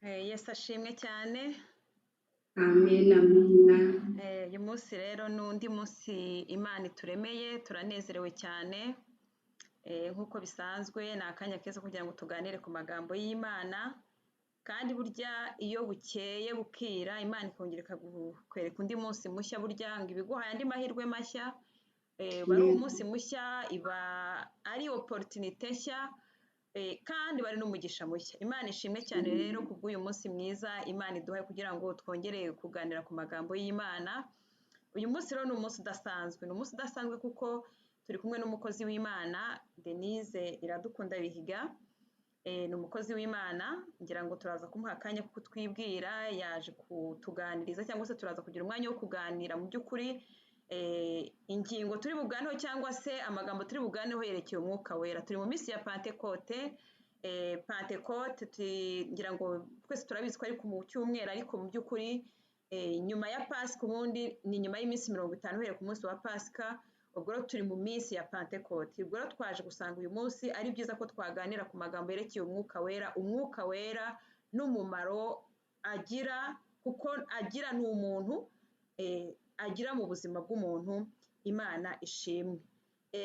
Yesu ashimwe cyane. Amen, amen. Uyu munsi rero ni undi munsi Imana ituremeye, turanezerewe cyane. Nk'uko bisanzwe ni akanya keza kugira ngo tuganire ku magambo y'Imana, kandi burya iyo bukeye bukira Imana ikongera ikakwereka undi munsi mushya, burya ngo iba iguhaye andi mahirwe mashya, uba ari umunsi mushya, iba ari opportunité nshya, kandi bari n'umugisha mushya. Imana ishimwe cyane rero kubw'uyu munsi mwiza Imana iduhaye kugira ngo twongere kuganira ku magambo y'Imana. Uyu munsi rero ni umunsi udasanzwe, ni umunsi udasanzwe kuko turi kumwe n'umukozi w'Imana Denise Iradukunda Bihiga. Ni umukozi w'Imana, ngira ngo turaza kumuha akanya ko kutwibwira, yaje kutuganiriza cyangwa se turaza kugira umwanya wo kuganira. Mu by'ukuri ingingo turi buganeho cyangwa se amagambo turi buganeho yerekeye umwuka wera. Turi mu minsi ya Pantekote. Pantekote ngira ngo twese turabizi ko ari ku cyumweru, ariko mu by'ukuri nyuma ya Pasika, ubundi ni nyuma y'iminsi 50 uhereye ku munsi wa Pasika. Ubwo rero turi mu minsi ya Pantekote. Ubwo rero twaje gusanga uyu munsi ari byiza ko twaganira ku magambo yerekeye umwuka wera, umwuka wera n'umumaro agira, kuko agira ni umuntu, agira mu buzima bw'umuntu. Imana ishimwe.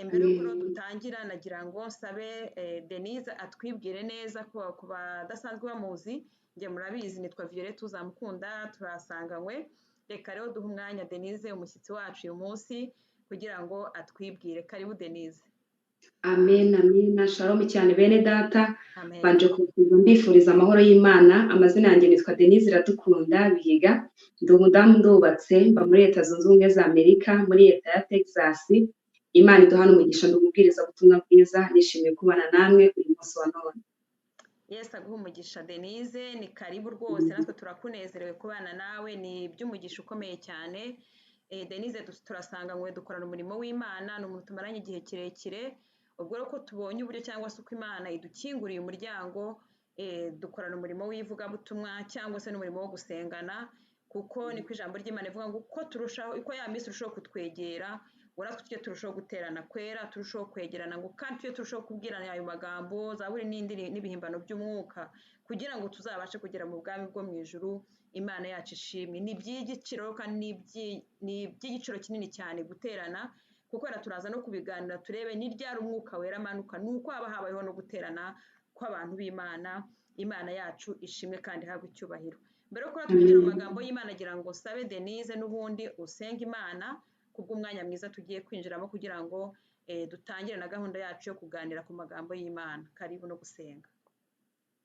Mbere y'uko rero dutangira, nagira ngo nsabe Denise atwibwire neza ku badasanzwe bamuzi. Njye murabizi nitwa Violette Uzamukunda, turasanganywe. Reka rero duhe umwanya Denise, umushyitsi wacu uyu munsi, kugira ngo atwibwire. Karibu Denise. Amen, amen. Shalom cyane bene data. Amen. Banje kubasuhuza mbifuriza amahoro y'Imana. Amazina yanjye nitwa Denise Iradukunda Bihiga, ndi umudamu, ndubatse, mba muri Leta Zunze Ubumwe za Amerika, muri Leta ya Texas. Imana iduhana umugisha. Ndi umubwirizabutumwa bwiza, nishimiye kubana namwe uyu munsi wa none. Yesu aguhe umugisha Denise, ni karibu rwose, natwe turakunezerewe kubana nawe, ni iby'umugisha ukomeye cyane. Denise turasanganywe, dukorana umurimo w'Imana, ni umuntu tumaranye igihe kirekire. Ubwo rero ko tubonye uburyo cyangwa se uko Imana idukinguriye umuryango, dukorana umurimo w'ivugabutumwa cyangwa se n'umurimo wo gusengana, kuko niko ijambo ry'Imana rivuga ngo uko turushaho, uko ya minsi irushaho kutwegera, ngo natwe tujye turushaho guterana kwera, turushaho kwegerana, ngo kandi tujye turushaho kubwirana ayo magambo, zaburi n'ibihimbano by'umwuka, kugira ngo tuzabashe kugera mu bwami bwo mu ijuru. Imana yacu ishimwe. Ni iby'igiciro kandi ni iby'igiciro kinini cyane guterana, kuko rero turaza no kubiganira turebe ni ryari umwuka wera amanuka, ni uko haba habayeho no guterana kw'abantu b'Imana. Imana yacu ishimwe kandi ihabwe icyubahiro. Mbere yo kuba twinjira mu magambo y'Imana, agira ngo sabe Denise n'ubundi usenge Imana kubw'umwanya mwiza tugiye kwinjiramo, kugira ngo dutangire na gahunda yacu yo kuganira ku magambo y'Imana. Karibu no gusenga.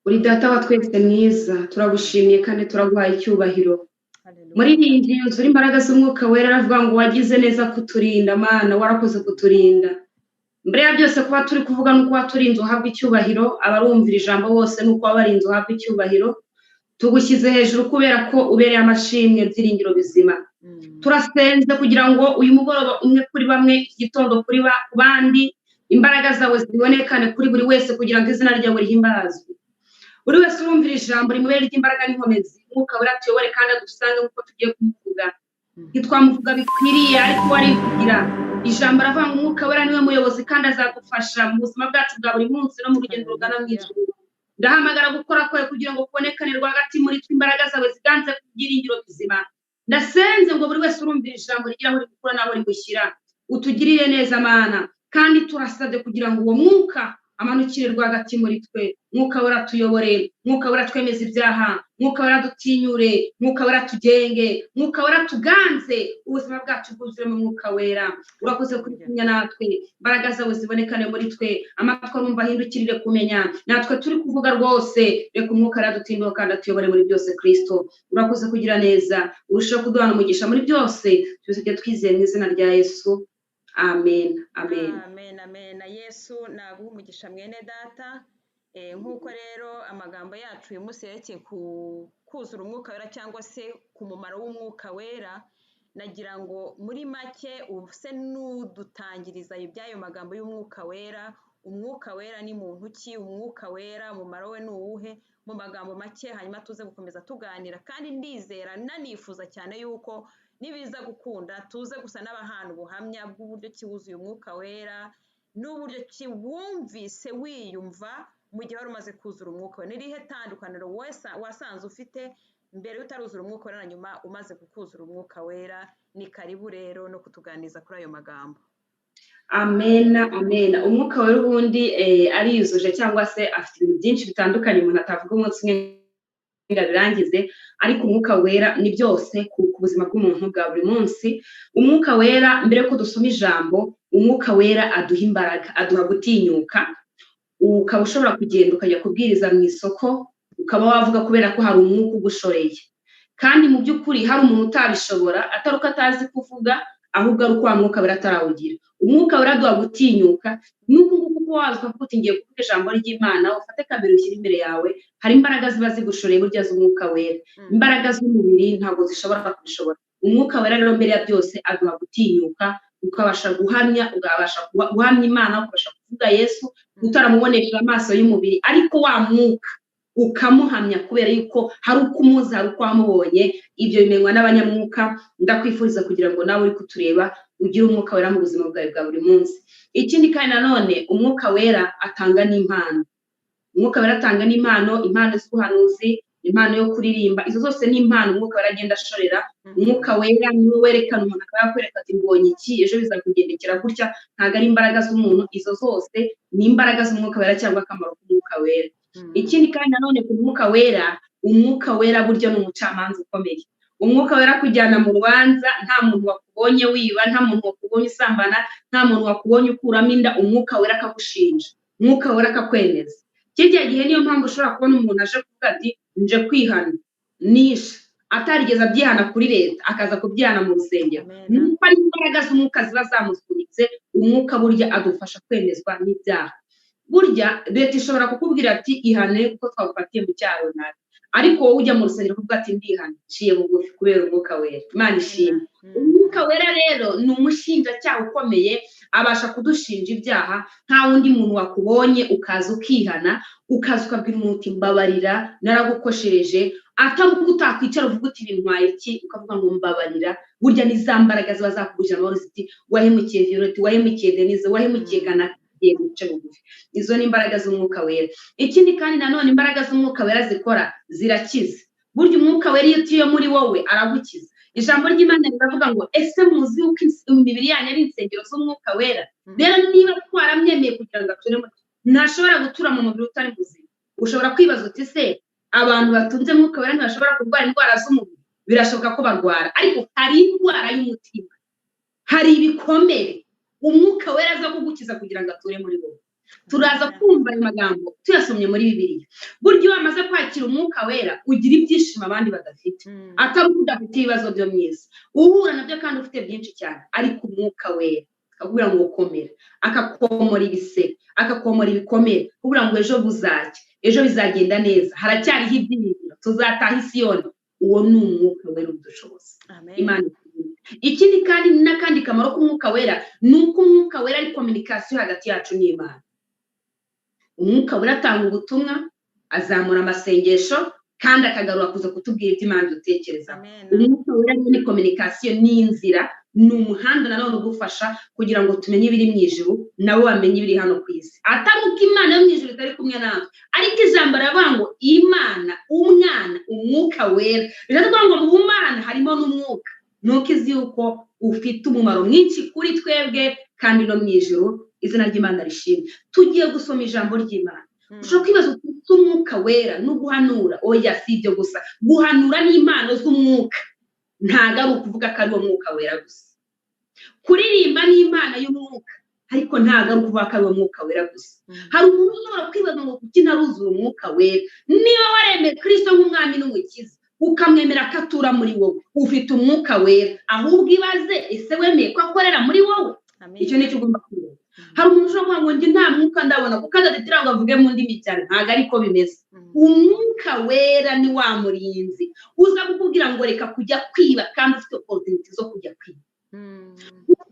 Uri data wa twese mwiza, turagushimiye kandi turaguhaye icyubahiro. Haleluya. Muri iyi nzu yuzura imbaraga z'umwuka wera, aravuga ngo wagize neza kuturinda. Mana, warakoze kuturinda. Mbere ya byose kuba turi kuvuga nuko waturinze, uhabwa icyubahiro. Abarumvira ijambo bose nuko wabarinze, uhabwa icyubahiro. Tugushyize hejuru kubera ko ubereye amashimwe, byiringiro bizima. Turasenze kugira ngo uyu mugoroba umwe kuri bamwe, iki gitondo kuri ku bandi, imbaraga zawe zibonekane kuri buri wese, kugira ngo izina ryawe rihimbazwe. Buri wese urumvira ijambo rimubere ry'imbaraga n'inkomezi. Umwuka wera atuyobore kandi adusange nk'uko tugiye kumuvuga. Ntitwamuvuga bikwiriye, ariko warivugira ijambo, aravuga ngo umwuka wera niwe muyobozi kandi azagufasha mu buzima bwacu bwa buri munsi no mu rugendo rugana mu ijuru. Ndahamagara gukora kwawe kugira ngo kubonekane rwagati muri twe, imbaraga zawe ziganze ku byiringiro bizima. Ndasenze ngo buri wese urumvira ijambo rigira aho rigukura n'aho rigushyira. Utugirire neza Mana, kandi turasabye kugira ngo uwo mwuka amanukire rwagati muri twe. Mwuka wera tuyobore, mwuka wera twemeze ibyaha, mwuka wera dutinyure, mwuka wera tugenge, mwuka wera tuganze, ubuzima bwacu bwuzure mu mwuka wera. Urakoze kuri kumwe natwe, imbaraga zawe zibonekane muri twe, amatwi arumva ahindukirire kumenya natwe turi kuvuga rwose. Reka umwuka aradutindura kandi atuyobore muri byose. Kristo, urakoze kugira neza, urushaho kuduhana umugisha muri byose. Tubisabye twizeye mu izina rya Yesu, amen, amen. Amen, amen. Yesu naguha umugisha mwene data. Nk'uko rero amagambo yacu uyu munsi yerekeye ku kuzura umwuka wera cyangwa se ku mumaro w'umwuka wera, nagira ngo muri make use n'udutangiriza iby'ayo magambo y'umwuka wera. Umwuka wera ni muntu ki? Umwuka wera umumaro we ni uwuhe? Mu magambo make, hanyuma tuze gukomeza tuganira. Kandi ndizera nanifuza cyane yuko nibiza gukunda tuze gusa n'abahana ubuhamya bw'uburyo ki wuzuye umwuka wera n'uburyo ki wumvise wiyumva mu gihe wari umaze kuzura umwuka wera? Ni irihe tandukaniro wasanze ufite mbere utaruzura umwuka wera na nyuma umaze kukuzura umwuka wera? Ni karibu rero no kutuganiriza kuri ayo magambo. Amena, amena. Umwuka wera ubundi ariyuzuje cyangwa se afite ibintu byinshi bitandukanye umuntu atavuga umunsi umwe ngo abirangize, ariko umwuka wera ni byose ku buzima bw'umuntu bwa buri munsi. Umwuka wera, mbere yuko dusoma ijambo, umwuka wera aduha imbaraga, aduha gutinyuka, ukaba ushobora kugenda ukajya kubwiriza mu isoko, ukaba wavuga kubera ko hari umwuka ugushoreye. Kandi mu by'ukuri hari umuntu utabishobora, atari uko atazi kuvuga, ahubwo ari uko wa mwuka wera atarawugira. Umwuka wera aduha gutinyuka, n'uku nguku uko waza ukavuga uti ngiye kuvuga ijambo ry'Imana, ufate kamera ushyire imbere yawe, hari imbaraga ziba zigushoreye burya z'umwuka wera. Imbaraga z'umubiri ntabwo zishobora kubishobora. Umwuka wera rero mbere ya byose aduha gutinyuka, ukabasha guhamya, ukabasha guhamya Imana, ukabasha kuvuga Yesu, utaramubonesha amaso y'umubiri, ariko wa mwuka ukamuhamya kubera yuko hari uko umuzi, hari uko wamubonye. Ibyo bimenywa n'abanyamwuka. Ndakwifuriza kugira ngo nawe uri kutureba ugire umwuka wera mu buzima bwawe bwa buri munsi. Ikindi kandi nanone umwuka wera atanga n'impano. Umwuka wera atanga n'impano, impano z'ubuhanuzi, impano yo kuririmba, izo zose ni impano umwuka wera agenda ashorera. Umwuka wera niwe werekana umuntu, akaba yakwereka ati mbonye iki, ejo bizakugendekera gutya. Ntabwo ari imbaraga z'umuntu, izo zose ni imbaraga z'umwuka wera cyangwa akamaro k'umwuka wera. Ikindi kandi nanone ku mwuka wera, umwuka wera burya ni umucamanza ukomeye. Umwuka wera kujyana mu rubanza, nta muntu wakubonye wiba, nta muntu wakubonye usambana, nta muntu wakubonye ukuramo inda, umwuka wera akagushinja, umwuka wera akakwemeza. Kirya gihe niyo mpamvu ushobora kubona umuntu aje kuvuga ati nje kwihana, nishe, atarigeze abyihana kuri leta, akaza kubyihana mu rusengero. Nuko ari imbaraga z'umwuka ziba zamusunitse. Umwuka burya adufasha kwemezwa n'ibyaha. Burya leta ishobora kukubwira ati ihane kuko twagufatiye mu cyaha runaka, ariko wowe ujya mu rusengero kuvuga ati ndihane, nciye bugufi kubera umwuka wera. Imana ishimwe. Umwuka wera rero ni umushinjacyaha ukomeye, abasha kudushinja ibyaha. Nta wundi muntu wakubonye, ukaza ukihana, ukaza ukabwira umuntu uti mbabarira naragukoshereje, atari uko utakwicara uvuga uti bintwaye iki, ukavuga ngo mbabarira. Burya ni za mbaraga ziba zakubuje amahoro ziti wahemukiye Violette, wahemukiye Denise, wahemukiye Kanaka, guca bugufi. Izo ni imbaraga z'umwuka wera. Ikindi kandi nanone imbaraga z'umwuka wera zikora, zirakiza. Burya umwuka wera iyo utuye muri wowe aragukiza. Ijambo ry'Imana riravuga ngo ese muzi yuko imibiri yanyu ari insengero z'umwuka wera? Rero niba twaramwemeye kugira ngo ature muri, ntashobora gutura mu mubiri utari muzima. Ushobora kwibaza uti se abantu batunze umwuka wera ntibashobora kurwara indwara z'umubiri? Birashoboka ko barwara, ariko hari indwara y'umutima, hari ibikomere umwuka wera aza kugukiza kugira ngo ature muri wowe. Turaza kumva ayo magambo tuyasomye muri Bibiliya. Burya iyo wamaze kwakira umwuka wera ugira ibyishimo abandi badafite, atari uko udafite ibibazo byo mu isi, uhura nabyo kandi ufite byinshi cyane, ariko umwuka wera akakubwira ngo komera, akakomora ibisebe, akakomora ibikomere, akakubwira ngo ejo buzacya, ejo bizagenda neza, haracyariho ibyiringiro, tuzataha i Siyoni. Uwo ni umwuka wera udushoboza. Imana. Ikindi kandi n'akandi kamaro k'umwuka wera ni uko umwuka wera ari communication hagati yacu n'Imana. Umwuka wera atanga ubutumwa, azamura amasengesho, kandi akagarura kuza kutubwira ibyo Imana dutekereza. Umwuka wera ni communication, ni inzira, ni umuhanda nanone ugufasha kugira ngo tumenye ibiri mu ijuru, nabo bamenye ibiri hano ku isi. Atari uko Imana yo mu ijuru itari kumwe natwe, ariko ijambo riravuga ngo Imana, Umwana, umwuka wera. Bishatse kuvuga ngo mu Mana harimo n'umwuka. Nuko izi yuko ufite umumaro mwinshi kuri twebwe kandi no mu ijuru. Izina ry'Imana rishimwe. Tugiye gusoma ijambo ry'Imana. Ushobora kwibaza uti umwuka wera no guhanura? Oya, si ibyo gusa. Guhanura ni impano z'umwuka, ntabwo ari ukuvuga ko ari uwo mwuka wera gusa. Kuririmba ni impano y'umwuka, ariko ntabwo ari ukuvuga ko ari uwo mwuka wera gusa. Hari umuntu ushobora kwibaza ngo kuki ntaruzura umwuka wera? Niba waremeye Kristo nk'umwami n'umukiza, ukamwemera ko atura muri wowe, ufite umwuka wera. Ahubwo ibaze, ese wemeye ko akorera muri wowe? Icyo nicyo ugomba kwibaza. Hari umuntu ushobora kuvuga ngo njye nta mwuka ndabona, kuko adatitira ngo avuge mu ndimi cyane. Ntabwo ariko bimeze. Umwuka wera ni wa murinzi uza kukubwira ngo reka kujya kwiba kandi ufite opportunity zo kujya kwiba.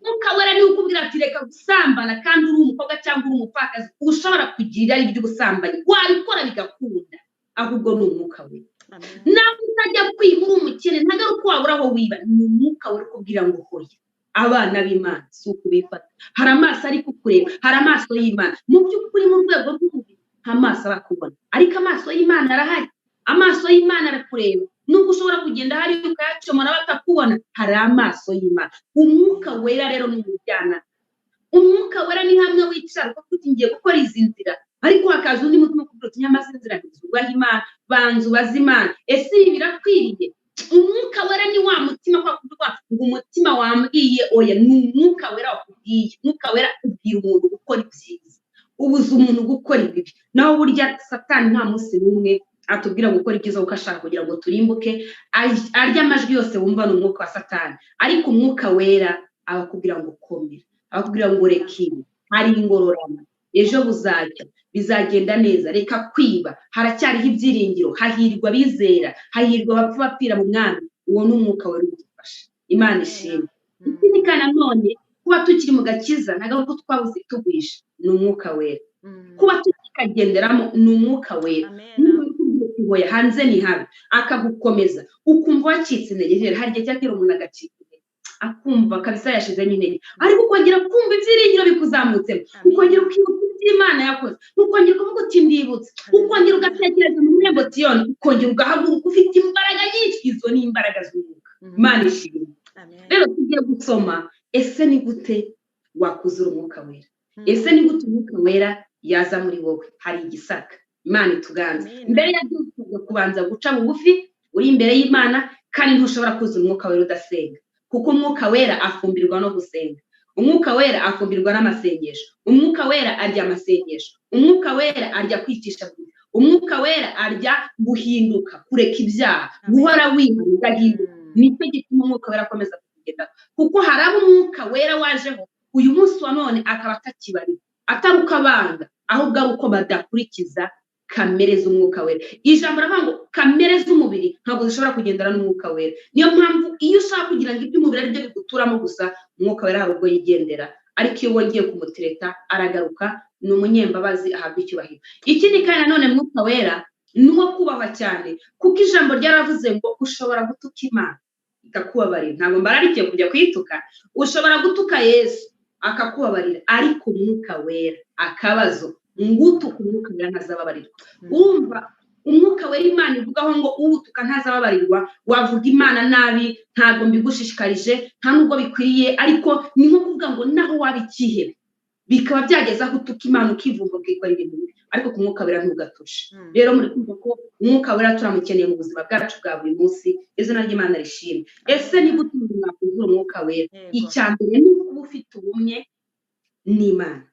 Umwuka wera niwe ukubwira ati reka gusambana kandi uri umukobwa cyangwa uri umupfakazi ushobora kugira irari ry'ubusambanyi, wabikora bigakunda. Ahubwo ni umwuka wera. Nawe utajya kwiba uri umukene, ntabwo ari uko wabura aho wiba, ni umwuka wera ukubwira ngo hoya. Abana b'Imana si ukubifata. Hari amaso ari kukureba, hari amaso y'Imana. Mu by'ukuri mu rwego rw'umubiri Nta maso aba akubona, ariko amaso y'Imana arahari, amaso y'Imana arakureba. Nubwo ushobora kugenda hariya ukayacomora batakubona, hari amaso y'Imana. Umwuka wera rero ni umujyanama. Umwuka wera ni hamwe wicara ukavuga uti ngiye gukora izi nzira, ariko hakaza undi mutima ukubwira uti nyamaze inzira ntizubaha Imana, banza ubaze Imana, ese ibi birakwiriye? Umwuka wera ni wa mutima kwa kuvuga ngo umutima wambwiye oya, ni umwuka wera wakubwiye. Umwuka wera ubwira umuntu gukora ibyiza, ubuza umuntu gukora ibibi. Naho burya Satani nta munsi n'umwe atubwira gukora ibyiza kuko ashaka kugira ngo turimbuke. Arya amajwi yose wumva ni umwuka wa Satani, ariko umwuka wera abakubwira ngo komera, abakubwira ngo reka ibi, hari ingororano, ejo buzacya, bizagenda neza, reka kwiba, haracyariho ibyiringiro, hahirwa abizera, hahirwa abapfa bapfira mu mwami. Uwo ni umwuka wera udufasha. Imana ishimwe. Ikindi kandi nanone kuba tukiri mu gakiza ntabwo ko twabuze tugwisha, ni umwuka wera. Kuba tukikagenderamo ni umwuka wera. Niba hanze ni habi, akagukomeza ukumva wacitse intege. Hari igihe cyatera umuntu agacika intege, akumva kabisa yashizemo intege, ariko ukongera kumva ibyiringiro bikuzamutsemo, ukongera ukibuka ibyo Imana yakoze, ukongera ukavuga uti ndibutse, ukongera ugatekereza mu rurembo Siyoni, ukongera ugahaguruka ufite imbaraga nyinshi. Izo ni imbaraga z'umwuka. Imana ishimwe. Rero tugiye gusoma, ese ni gute wakuzura umwuka wera? Ese ni gute umwuka wera yaza muri wowe? Hari igisaka. Imana ituganze. Mbere ya byose kubanza guca bugufi uri imbere y'Imana, kandi ntushobora kuzura umwuka wera udasenga, kuko umwuka wera afumbirwa no gusenga, umwuka wera afumbirwa n'amasengesho, umwuka wera arya amasengesho, umwuka wera arya kwicisha bugufi, umwuka wera arya guhinduka, kureka ibyaha, guhora wihana ugahinduka. Nicyo gituma umwuka wera akomeza kugenda, kuko hari abo umwuka wera wajeho uyu munsi wa none akaba atakibari, atari uko abanga, ahubwo ari uko badakurikiza kamere z'umwuka wera. Ijambo ravuga ngo kamere z'umubiri ntabwo zishobora kugendana n'umwuka wera. Niyo mpamvu iyo ushaka kugira ngo iby'umubiri ari byo biguturamo gusa, umwuka wera hari ubwo yigendera, ariko iyo wongeye kumutereta aragaruka, ni umunyembabazi, ahabwa icyubahiro. Ikindi kandi nanone mwuka wera ni uwo kubahwa cyane, kuko ijambo ryaravuze ngo ushobora gutuka Imana ikakubabarira. Ntabwo mbararikiye kujya kuyituka. Ushobora gutuka Yesu akakubabarira, ariko umwuka wera akabazo ngutuka umwuka wera ntazababarirwa. Urumva umwuka wera Imana ivugaho ngo uwutuka ntazababarirwa. Wavuga Imana nabi, ntabwo mbigushishikarije, nta nubwo bikwiriye, ariko ni nko kuvuga ngo naho waba ikihebe bikaba byageza aho utuka Imana ukivumba ukikora ibintu bibi, ariko ku mwuka wera ntugatushe. Rero muri kumva ko umwuka wera turamukeneye mu buzima bwacu bwa buri munsi. Izina ry'Imana rishimwe. Ese ni gute umuntu yakuzura umwuka wera? Icya mbere ni ukuba ufite ubumwe n'Imana.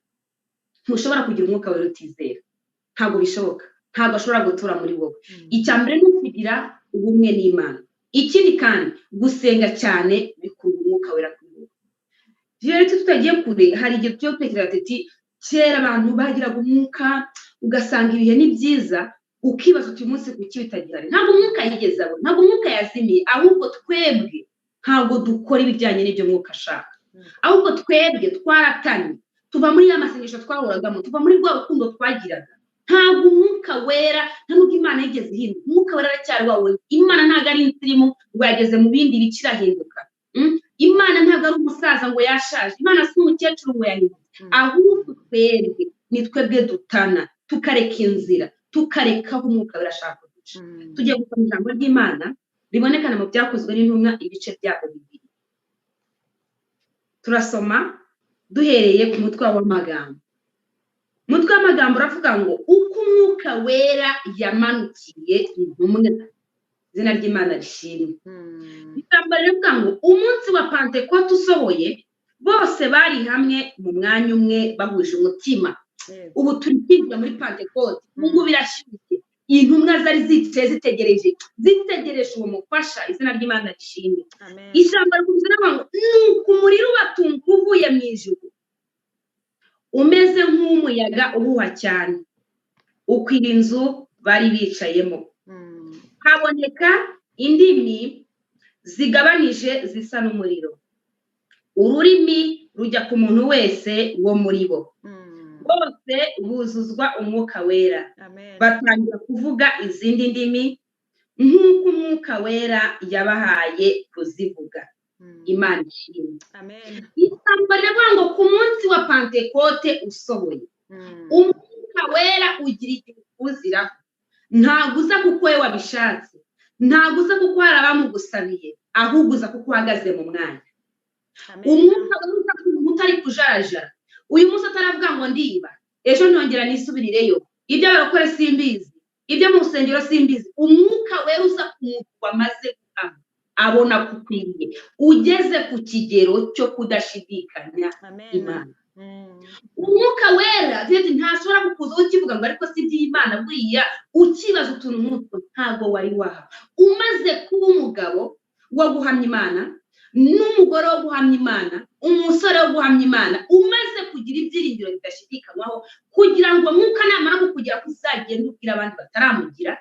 Ntushobora kugira umwuka wera utizera, ntabwo bishoboka, ntabwo ashobora gutura muri wowe. Icya mbere ni ukugira ubumwe n'Imana. Ikindi kandi gusenga cyane bikura umwuka wera kuri wowe. Rero tutagiye kure, hari igihe tujya gutekereza ati kera abantu bagiraga umwuka ugasanga ibihe ni byiza, ukibaza uti uyu munsi kuki bitagihari? Ntabwo umwuka yigeze abona, ntabwo umwuka yazimiye, ahubwo twebwe ntabwo dukora ibijyanye n'ibyo mwuka ashaka. Ahubwo twebwe twaratanye, tuva muri ya masengesho twahoragamo, tuva muri rwa rukundo twagiraga. Ntabwo umwuka wera, nta nubwo Imana yigeze ihinduka, umwuka wera aracyari wa wundi. Imana ntabwo ari insirimu ngo yageze mu bindi bice irahinduka. Imana ntabwo ari umusaza ngo yashaje, Imana si umukecuru ngo yahindutse. Ahubwo twebwe ni twebwe dutana, tukareka inzira, tukareka aho umwuka wera ashaka kuduca. Tugiye gusoma ijambo ry'Imana ribonekana mu Byakozwe n'Intumwa ibice byabo 2. Turasoma duhereye ku mutwe w'amagambo. Umutwe w'amagambo uravuga ngo uko umwuka wera yamanukiye intumwa. Izina ry'Imana rishimwe. Ijambo riravuga ngo umunsi wa Pantekote usohoye, bose bari hamwe mu mwanya umwe bahuje umutima. Ubu turi kwinjira muri Pantekote, ubu ngubu birashyushye. Intumwa zari zicaye zitegereje uwo mufasha. Izina ry'Imana rishimwe. Ijambo rivuga ngo nuko umuriro ubatunga uvuye mu ijuru umeze nk'umuyaga uhuha cyane, ukwira inzu bari bicayemo. Haboneka indimi zigabanije zisa n'umuriro, ururimi rujya ku muntu wese wo muri bo. Bose buzuzwa umwuka wera, batangira kuvuga izindi ndimi nk'uko umwuka wera yabahaye kuzivuga. Imana ishimwe. Ijambo riravuga ngo ku munsi wa Pantekote usohoye, Umwuka wera ugira igihe ukuziraho, ntabwo uza kuko we wabishatse, ntabwo uza kuko hari abamugusabiye, ahubwo uza kuko uhagaze mu mwanya. Umwuka wera uza ku muntu utari kujarajara. Uyu munsi ataravuga ngo ndiba, ejo ntongera nisubirireyo, ibyo abarokore simbizi, ibyo mu rusengero simbizi. Umwuka wera uza ku muntu wamaze guhama, abona kukwiriye, ugeze ku kigero cyo kudashidikanya Imana. Umwuka wera ntashobora kukuza ukivuga ngo ariko si iby'Imana buriya, ukibaza utuntu nk'utwo ntabwo wari waha. Umaze kuba umugabo wo guhamya Imana, n'umugore wo guhamya Imana, umusore wo guhamya Imana, umaze kugira ibyiringiro bidashidikanywaho, kugira ngo mwuka namara kukugera ko uzagenda ubwira abandi bataramugira,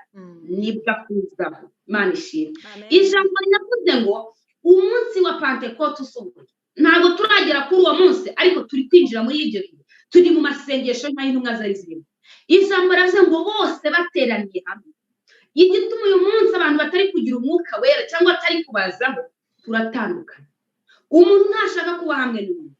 nibwo akuzaho. Imana ishimwe. Ijambo rinavuze ngo umunsi wa Pantekote usohoye. Ntabwo turagera kuri uwo munsi, ariko turi kwinjira muri ibyo bihe, turi mu masengesho nk'ay'intumwa zari zirimo. Ijambo riravuze ngo bose bateraniye hamwe. Igituma uyu munsi abantu batari kugira umwuka wera cyangwa batari kubazaho, turatandukanye. Umuntu ntashaka kuba hamwe n'undi,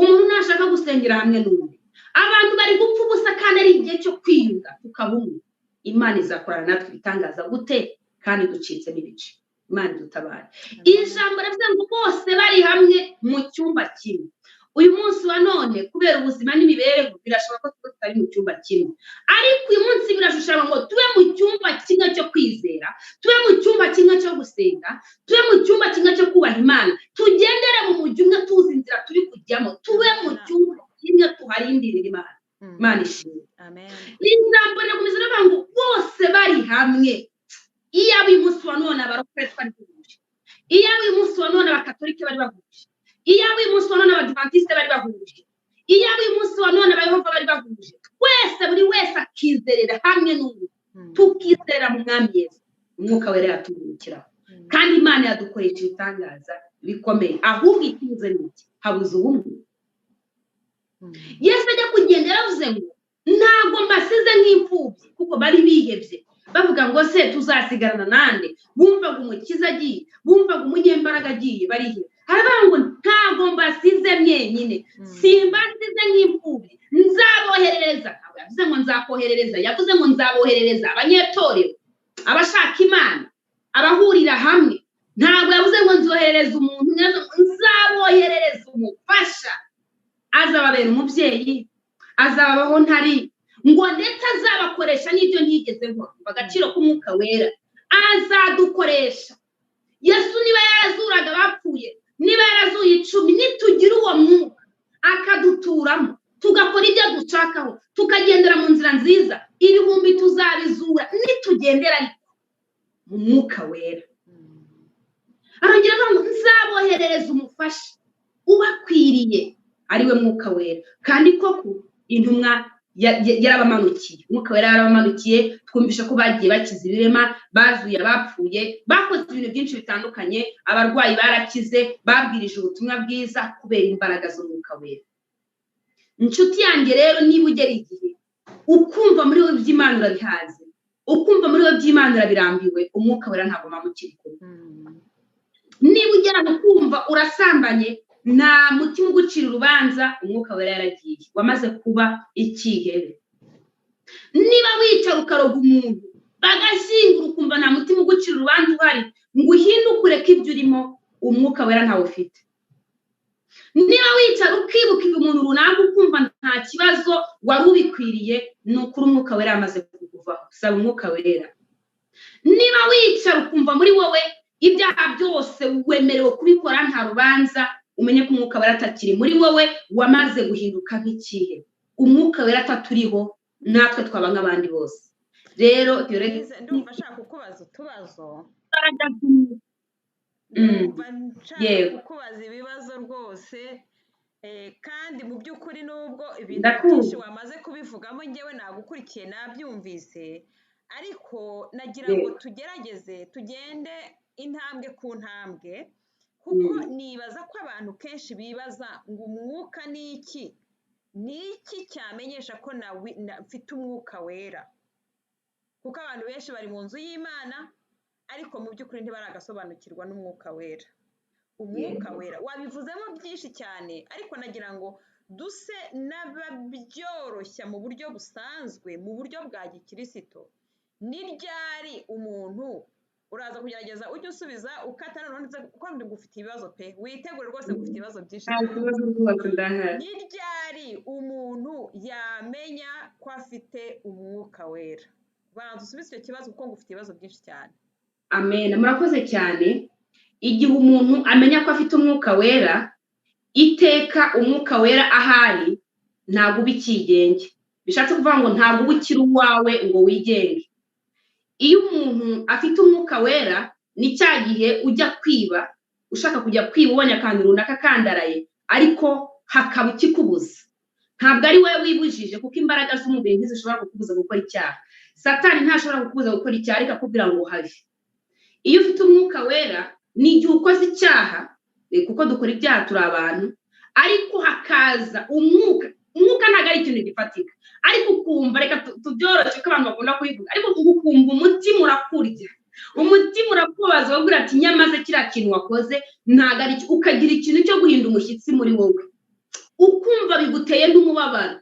umuntu ntashaka gusengera hamwe n'undi. Abantu bari gupfa ubusa kandi ari igihe cyo kwiyunga tukaba umwe. Imana izakorana natwe ibitangaza gute kandi ducitsemo ibice? Imana idutabare. Ijambo riravuze ngo bose bari hamwe mu cyumba kimwe. Uyu munsi wa none kubera ubuzima n'imibereho birashoboka ko tuba tutari mu cyumba kimwe, ariko uyu munsi birashushanywa ngo tube mu cyumba kimwe cyo kwizera, tube mu cyumba kimwe cyo gusenga, tube mu cyumba kimwe cyo kubaha Imana, tugendere mu mujyi umwe tuzi inzira turi kujyamo, tube mu cyumba kimwe tuharindirira Imana. Imana ishimwe. Ijambo rirakomeza rivuga ngo bose bari hamwe. Iyo uyu munsi wa none abarokore twari duhuje, iyo uyu munsi wa none abakatolike bari bahuje, iyo uyu munsi wa none abadivantiste bari bahuje, iyo uyu munsi wa none abayehova bari bahuje, twese buri wese akizerera hamwe n'undi, tukizerera mu Mwami Yesu, umwuka wera yatubukiraho. Kandi Imana yadukoresha ibitangaza bikomeye. Ahubwo ikibuze ni iki? Habuze ubumwe. Yesu ajya kugenda yaravuze ngo ntabwo mbasize nk'imfubyi, kuko bari bihebye bavuga ngo se tuzasigarana nande? Bumvaga umukiza agiye, bumvaga umunyembaraga agiye, barihebye. Haravuga ngo ntabwo mbasize mwenyine, simbasize nk'imfubyi, nzaboherereza. Ntabwo yavuze ngo nzakoherereza, yavuze ngo nzaboherereza abanyetorero, abashaka Imana, abahurira hamwe. Ntabwo yavuze ngo nzoherereza umuntu, nzaboherereza umufasha, azababera umubyeyi, azabaho ntari, ngo ndetse azabakoresha n'ibyo ntigeze nkora. Agaciro k'umwuka wera azadukoresha. Yesu niba yarazuraga abapfuye, niba yarazuye 10, nitugira uwo mwuka akaduturamo, tugakora ibyo dushakaho, tukagendera mu nzira nziza, ibihumbi tuzabizura nitugendera ariko mu mwuka wera. Arongera avuga ngo nzaboherereza umufasha ubakwiriye, ariwe mwuka wera. Kandi koko intumwa yarabamanukiye, umwuka wera yarabamanukiye. Twumvisha ko bagiye bakiza ibirema, bazuye abapfuye, bakoze ibintu byinshi bitandukanye, abarwayi barakize, babwirije ubutumwa bwiza kubera imbaraga z'umwuka wera. Inshuti yanjye rero, niba ugera igihe ukumva muri wowe iby'Imana urabihaze, ukumva muri wowe iby'Imana urabirambiwe, umwuka wera ntabwo muba mukiri kumwe. Niba ugera mu kumva urasambanye, nta mutima ugucira urubanza, umwuka wera yaragiye, wamaze kuba ikihebe. Niba wicara ukaroga umuntu bagashyingura, ukumva nta mutima ugucira urubanza uhari, ngo uhinduke ureke ibyo urimo, umwuka wera ntawe ufite. Niba wicara ukibuka umuntu runaka ukumva nta kibazo wari ubikwiriye, ni ukuri umwuka wera yamaze kukuvaho, saba umwuka wera. Niba wicara ukumva muri wowe ibyaha byose wemerewe kubikora nta rubanza, umenye ko umwuka wera atakiri muri wowe, wamaze guhinduka nk'ikihe. Umwuka wera ataturiho, natwe twaba nk'abandi bose. Rero ndumva nshaka kukubaza utubazo, ndumva nshaka kukubaza ibibazo rwose. Kandi mu by'ukuri nubwo ibintu byinshi wamaze kubivugamo, ngewe nagukurikiye nabyumvise, ariko nagira ngo tugerageze tugende intambwe ku ntambwe, kuko nibaza ko abantu kenshi bibaza ngo umwuka ni iki? Ni iki cyamenyesha ko mfite umwuka wera? Kuko abantu benshi bari mu nzu y'Imana, ariko mu by'ukuri ntibaragasobanukirwa n'umwuka wera. Umwuka wera wabivuzemo byinshi cyane, ariko nagira ngo Duse n'ababyoroshya mu buryo busanzwe, mu buryo bwa gikirisito. Ni ryari umuntu uraza kugerageza ujye usubiza ukata noneho ndetse kuko ngufitiye ibibazo pe, witegure rwose, ngufitiye ibibazo byinshi Nta cyane. kibazo rwose, ndahari. Ni ryari umuntu yamenya ko afite Umwuka Wera? Banza usubize icyo kibazo kuko ngufitiye ibibazo byinshi cyane. Amen, murakoze cyane. Igihe umuntu amenya ko afite Umwuka Wera, iteka Umwuka Wera ahari ntabwo uba ikigenge. Bishatse kuvuga ngo ntabwo uba ukiri uwawe ngo wigenge. Iyo umuntu afite Umwuka Wera, ni cya gihe ujya kwiba, ushaka kujya kwiba, ubonye akantu runaka kandaraye, ariko hakaba ikikubuza. Ntabwo ari wowe wibujije, kuko imbaraga z'umubiri ntizishobora kukubuza gukora icyaha. Satani ntashobora kukubuza gukora icyaha, ariko akubwira ngo have. Iyo ufite Umwuka Wera, ni igihe ukoze icyaha, kuko dukora ibyaha, turi abantu, ariko hakaza umwuka. Umwuka ntabwo ari ikintu gifatika, ariko ukumva, reka tubyoroshye ko abantu bakunda kubivuga, ariko ukumva umutima urakurya, umutima urakubaza, ukavuga ati: "Nyamaze kiriya kintu wakoze ntabwo ari cyo." Ukagira ikintu cyo guhinda umushyitsi muri wowe, ukumva biguteye n'umubabaro,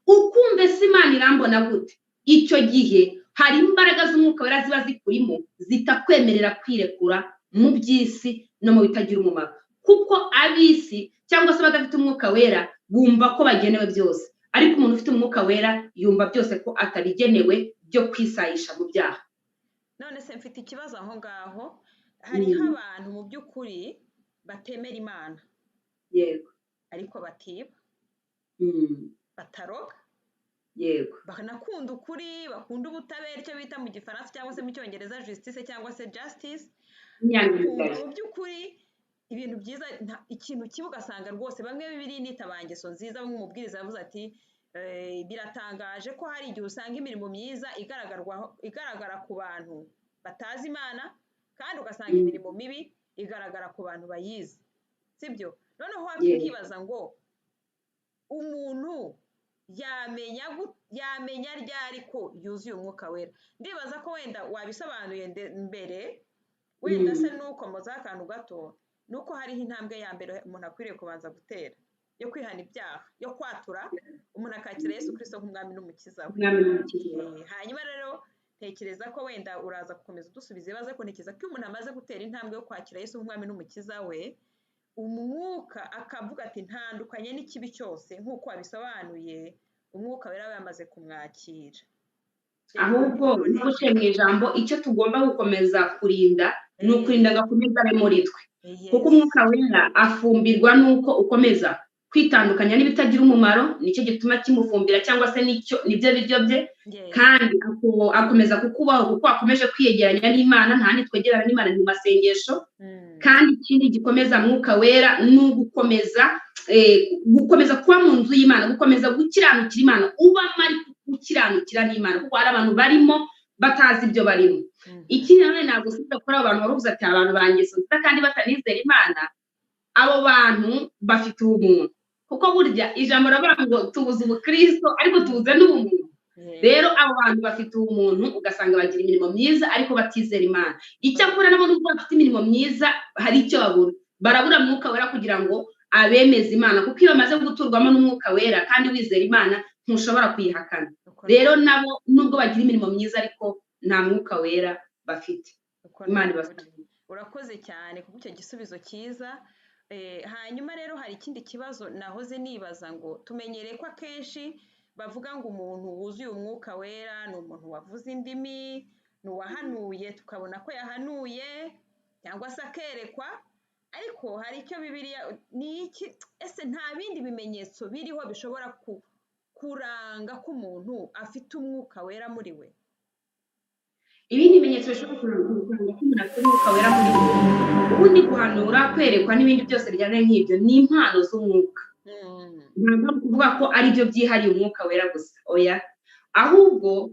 ukumva: "Ese Imana irambona gute?" Icyo gihe hari imbaraga z'Umwuka Wera ziba zikurimo, zitakwemerera kwirekura mu by'isi no mu bitagira umumaro, kuko ab'isi cyangwa se abadafite Umwuka Wera bumva ko bagenewe byose, ariko umuntu ufite Umwuka Wera yumva byose ko atabigenewe byo kwisayisha mu byaha. None se mfite ikibazo aho ngaho. Hariho abantu mu by'ukuri batemera Imana, ariko batiba, bataroga, banakunda ukuri, bakunda ubutabera, icyo bita mu Gifaransa cyangwa se mu Cyongereza justice cyangwa se justice, bakumva mu by'ukuri ibintu byiza, ikintu kimwe ugasanga rwose bamwe bibiri nitaba ingeso nziza. Bamwe, umubwiriza yavuze ati: "Biratangaje ko hari igihe usanga imirimo myiza igaragara ku bantu batazi Imana, kandi ugasanga imirimo mibi igaragara ku bantu bayizi." Sibyo? Noneho wakibaza ngo umuntu yamenya ryari ko yuzuye Umwuka Wera? Ndibaza ko wenda wabisobanuye mbere, wenda se nuko mozaho akantu gato, nuko hariho intambwe ya mbere umuntu akwiriye kubanza gutera yo kwihana ibyaha, yo kwatura, umuntu akakira Yesu Kirisito nk'umwami n'umukiza we. Umwami n'Umukiza we. Hanyuma rero ntekereza ko wenda uraza gukomeza udusubiza ibibazo, ariko ntekereza ko iyo umuntu amaze gutera intambwe yo kwakira Yesu nk'umwami n'umukiza we, umwuka akavuga ati: "Ntandukanye n'ikibi cyose," nk'uko wabisobanuye, Umwuka Wera aba yamaze kumwakira. Ahubwo ntuce mu ijambo, icyo tugomba gukomeza kurinda ni ukurinda ngo akomeze abe muri twe, kuko Umwuka Wera afumbirwa n'uko ukomeza kwitandukanya n'ibitagira umumaro. Nicyo gituma kimufumbira, cyangwa se nicyo nibyo biryo bye. Kandi akomeza kukubaho kuko akomeje kwiyegeranya n'Imana. Nta handi twegerana n'Imana, ni mu masengesho. Kandi ikindi gikomeza Mwuka Wera ni ugukomeza gukomeza kuba mu nzu y'Imana, gukomeza gukiranukira Imana, ubamo ariko gukiranukira n'Imana, kuko hari abantu barimo batazi ibyo barimo. Ikindi nanone, ntabwo usibye kuri abo bantu waruvuze ati abantu bangeso nziza kandi batanizera Imana, abo bantu bafite ubumuntu, kuko burya ijambo riravuga ngo tubuze ubukristo ariko tubuze n'ubumuntu. Rero abo bantu bafite ubumuntu, ugasanga bagira imirimo myiza ariko batizera Imana. Icyakora nabo, nubwo bafite imirimo myiza, hari icyo babura. Barabura Mwuka Wera kugira ngo abemeze Imana, kuko iyo bamaze guturwamo n'Umwuka Wera kandi wizera Imana, ntushobora kuyihakana. Rero nabo, nubwo bagira imirimo myiza, ariko nta Mwuka Wera bafite. Imana ibasabire. Urakoze cyane kuko icyo gisubizo cyiza. Hanyuma rero hari ikindi kibazo nahoze nibaza, ngo tumenyereye ko akenshi bavuga ngo umuntu wuzuye Umwuka Wera ni umuntu wavuze indimi, ni uwahanuye, tukabona ko yahanuye cyangwa se akerekwa. Ariko hari icyo Bibiliya ni iki? Ese nta bindi bimenyetso biriho bishobora kuranga ko umuntu afite Umwuka Wera muri we? Ibindi bimenyetso bishobora kuranga ko umuntu afite Umwuka Wera muri we, ubundi guhanura, kwerekwa n'ibindi byose bijyanye nk'ibyo ni impano z'umwuka. Ntabwo ari ukuvuga ko ari byo byihariye Umwuka Wera gusa, oya. Ahubwo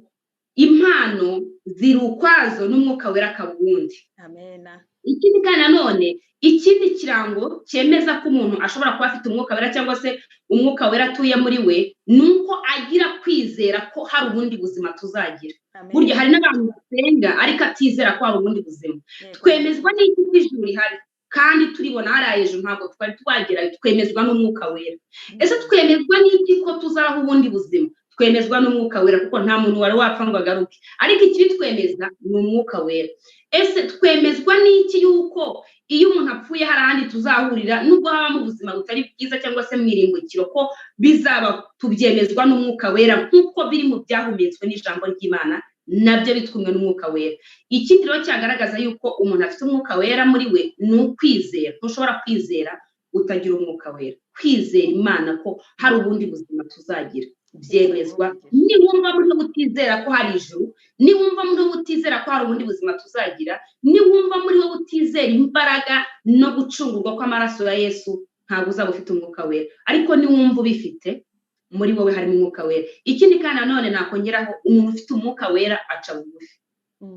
impano ziri ukwazo n'Umwuka Wera akaba uwundi. Amena. Ikindi kandi nanone, ikindi kirango cyemeza ko umuntu ashobora kuba afite Umwuka Wera cyangwa se Umwuka Wera atuye muri we, ni uko agira kwizera ko hari ubundi buzima tuzagira. Burya hari n'abantu basenga ariko atizera ko hari ubundi buzima. Twemezwa n'iki ko ijuru rihari? Kandi turibona hariya hejuru, ntabwo twari twagerayo. Twemezwa n'Umwuka Wera. Ese twemezwa n'iki ko tuzabaho ubundi buzima? Twemezwa n'Umwuka Wera, kuko nta muntu wari wapfa ngo agaruke, ariko ikibitwemeza ni Umwuka Wera. Ese twemezwa n'iki yuko iyo umuntu apfuye hari ahandi tuzahurira, nubwo habamo ubuzima butari bwiza cyangwa se mu irimbukiro, ko bizaba? Tubyemezwa n'Umwuka Wera, nk'uko biri mu byahumetswe n'ijambo ry'Imana, nabyo bitwumwe n'Umwuka Wera. Ikindi rero cyagaragaza yuko umuntu afite Umwuka Wera muri we ni ukwizera. Ntushobora kwizera utagira Umwuka Wera. Kwizera Imana ko hari ubundi buzima tuzagira byemezwa niwumva muri wowe utizera ko hari ijuru, niwumva muri wowe utizera ko hari ubundi buzima tuzagira, niwumva muri wowe utizera imbaraga no gucungurwa kw'amaraso ya Yesu, ntabwo uzaba ufite Umwuka Wera. Ariko niwumva ubifite muri wowe, harimo Umwuka Wera. Ikindi kandi nanone nakongeraho, umuntu ufite Umwuka Wera aca bugufi,